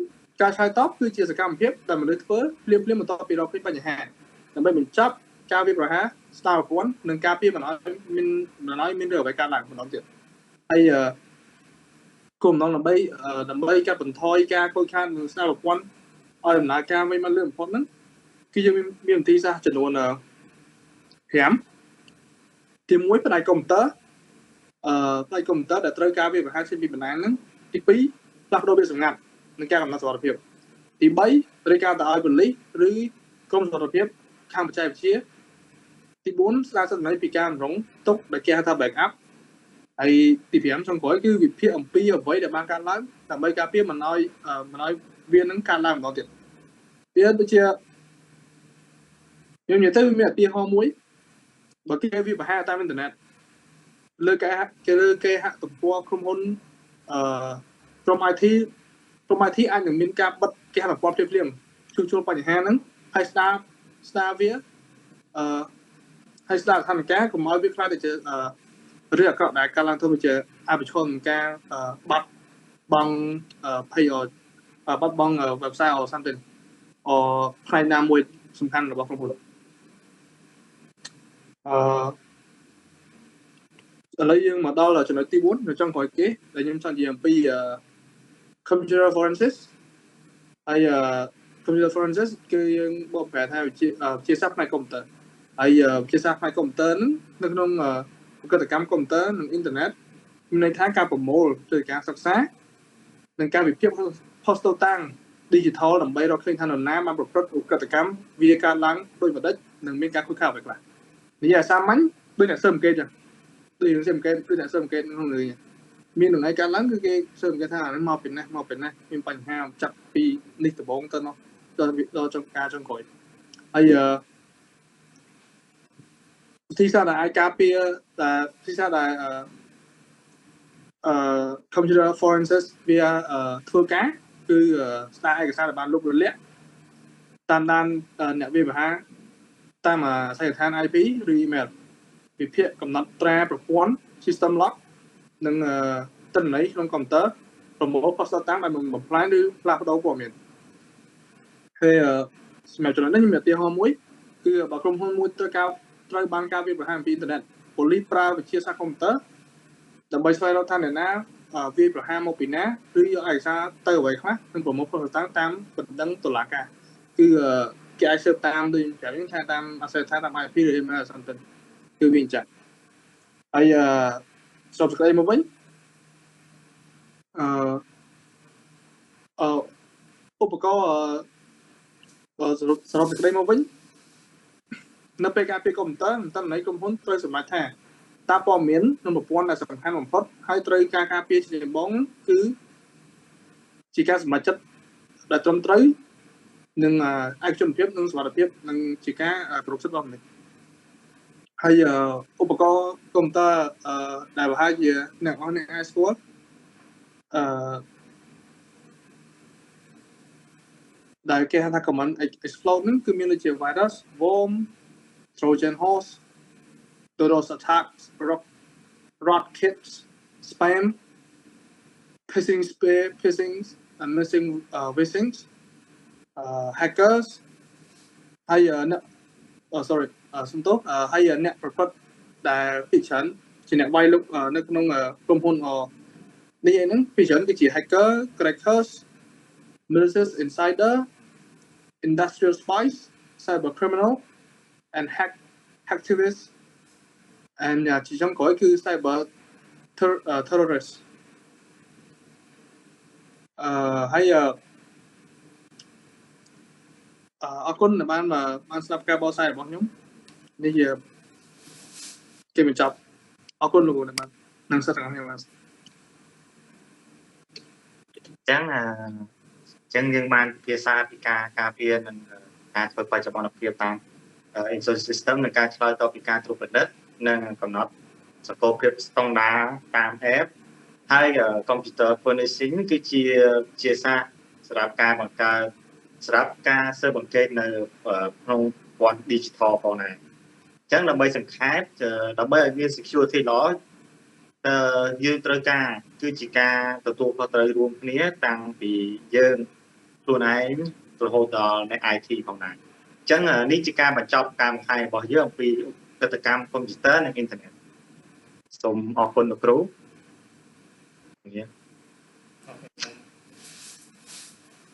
ការឆ្លើយតបគឺជាសកម្មភាពដែលមនុស្សធ្វើភ្លាមៗបន្ទាប់ពីរកឃើញបញ្ហាដើម្បីបញ្ចប់ការវាយប្រហារស្ដារប្រព័ន្ធនិងការពារមិនឲ្យមានរឿងអ្វីកើតឡើងម្ដងទៀតហើយគោលបំណងដើម្បីកាត់បន្ថយការខូចខាតនិងស្ដារប្រព័ន្ធឲ្យដំណើរការវិញមកលឿនបំផុតហ្នឹងគឺយើងមានវិធីសាស្ត្រចំនួន5ទី1ផ្នែកកុំព្យូទ័រផ្នែកកុំព្យូទ័រដែលត្រូវការវាយប្រហារចេញពីបណ្ដាញហ្នឹងទី2ផ្លាស់ប្ដូរវាសម្ងាត់និងការកំណត់សុវត្ថិភាពទី3រាយការណ៍ទៅឲ្យប៉ូលីសឬក្រុមសុវត្ថិភាពខាងបច្ចេកវិទ្យាទី4ស្ដារសិទ្ធិនៃពីការរំងទុកដែលគេហៅថា backup ហើយទី5ចុងក្រោយគឺវិភាគអំពីអ្វីដែលបានកើតឡើងដើម្បីការពារមិនឲ្យវានឹងកើតឡើងម្ដងទៀតវាដូចជាខ្ញុំនិយាយទៅវាមានឧទាហរណ៍មួយបើគេវាប្រហារតាមអ៊ីនធឺណិតលើគេហទំព័រក្រុមហ៊ុនក្រុម IT ក្រុម IT អាចនឹងមានការបិទគេហទំព័រភ្លាមៗជួសជុលបញ្ហាហ្នឹងហើយស្ដារវាហើយស្ដារស្ថានភាពកុំឲ្យវាខ្លាចទៅជារឿងអាក្រក់ដែលកើតឡើងទៅជាអភិជនការបាត់បង់ page បាត់បង់ website or something អផ្នែកណាមួយសំខាន់របស់ក្រុមហ៊ុនឥឡូវយើងមកដល់ចំណុចទី4នៅចុងក្រោយគេដែលខ្ញុំចង់និយាយអំពី computer forensics ហើយ computer forensics គឺយើងបកប្រែថាវិទ្យាសាស្ត្រផ្នែកកុំព្យូទ័រហើយវិទ្យាសាស្ត្រផ្នែកកុំព្យូទ័រហ្នឹងនៅក្នុងឧក្រិដ្ឋកម្មកុំព្យូទ័រនិងអ៊ីនធឺណិតមានន័យថាការប្រមូលទៅការសិក្សានិងការវិភាគភស្តុតាង digital ដើម្បីរកឃើញថានរណាបានប្រព្រឹត្តឧក្រិដ្ឋកម្មវាកើតឡើងដូចម្ដេចនិងមានការខូចខាតអ្វីខ្លះនិយាយសាមញ្ញដូចអ្នកស៊ើបអង្កេតចឹងដូចស៊ើបអង្កេតដូចអ្នកស៊ើបអង្កេតក្នុងរឿងមានថ្ងៃកើតឡើងគឺគេស៊ើបអង្កេតថាអានេះមកពីនេះមកពីនេះមានបញ្ហាចាប់ពីនេះដំបូងទៅនោះដល់ចុងការចុងក្រោយហើយវិធីសាស្ត្រដែលអាចការពារដែលវិធីសាស្ត្រដែលcomputer forensics វាធ្វើការគឺស្ដារឯកសារដែលបានលុបរលាក់តាមដានអ្នកវាយប្រហារតាមអាសយដ្ឋាន IP ឬ email វិភាគកំណត់ត្រាប្រព័ន្ធ system log និងទិន្នន័យក្នុងកុំព្យូទ័រប្រមូលភស្តុតាងដែលមិនបំផ្លាញឬផ្លាស់ប្ដូរព័ត៌មានហើយសម្រាប់ចំណុចនេះខ្ញុំមានឧទាហរណ៍មួយគឺបើក្រុមហ៊ុនមួយត្រូវបានការវាយប្រហារអំពីអ៊ីនធឺណិតប៉ូលីសប្រើវិទ្យាសាស្ត្រកុំព្យូទ័រ ដើម្បីស្វែងរកថាអ្នកណាវាយប្រហារមកពីណាឬយកឯកសារទៅអ្វីខ្លះនិងប្រមូលភស្តុតាងតាមបណ្ដឹងតុលាការគឺគេអាចស៊ើបតាមដូចប្រាប់យើងថាតាមអាសយដ្ឋានតាម IP ឬ email អសន្តិនគឺវាអញ្ចឹងហើយអឺសរុបសេចក្តីមកវិញអឺអឺឧបករណ៍សរុបសេចក្តីមកវិញនៅពេលការពារកុំព្យូទ័រតន័យក្រុមហ៊ុនត្រូវសម្រេចថាតើព័ត៌មានក្នុងប្រព័ន្ធដែលសំខាន់បំផុតហើយត្រូវការការពារជាចម្បងគឺជាការសម្រេចចិត្តដែលត្រឹមត្រូវនិងឯកជនភាពនិងសុវត្ថិភាពនិងជាការគោរពសិទ្ធិរបស់មនុស្សហើយឧបករណ៍កុំព្យូទ័រដែលប្រហែលជាអ្នកអស់អ្នកអាចស្គាល់អឺដែលគេហៅថា common exploit ហ្នឹងគឺមានដូចជា virus, worm, Trojan horse, DDoS attacks, rootkits, spam, phishing, spear phishing and missing phishing, hackers ហើយអ្នក sorry សុំទោសហើយអ្នកប្រព្រឹត្តដែលភាគច្រើនជាអ្នកវាយលុកនៅក្នុងក្រុមហ៊ុននេះឯហ្នឹងភាគច្រើនគឺជា hacker, crackers, malicious insider, industrial spies, cyber criminal and hacktivists and ជាចុងក្រោយគឺ cyber terrorist អឺហើយអរគុណដែលបានបានស្ដាប់ការបកស្រាយរបស់ខ្ញុំនេះជាគេបញ្ចប់អរគុណលោកដែលបាននឹងសិស្សទាំងអស់គ្នាបាទ ចឹងអញ្ចឹងយើងបានពិភាក្សាពីការការពារនិងការធ្វើបច្ចុប្បន្នភាពតាម insurance system និងការឆ្លើយតបពីការត្រួតពិនិត្យនិងកំណត់សកលភាពស្តង់ដារតាម app ហើយ computer forensic គឺជាជាសាស្ត្រសម្រាប់ការបង្កើតសម្រាប់ការស៊ើបអង្កេតនៅក្នុងព័ន្ធ digital ផងដែរអញ្ចឹងដើម្បីសង្ខេបដើម្បីឲ្យមាន security ល្អយើងត្រូវការគឺជាការទទួលខុសត្រូវរួមគ្នាតាំងពីយើងខ្លួនឯងរហូតដល់អ្នក IT ផងដែរអញ្ចឹងនេះជាការបញ្ចប់ការបង្ហាញរបស់យើងអំពីកតកម្មកុំព្យូទ័រនិងអ៊ីនធឺណិតសូមអរគុណលោកគ្រូ។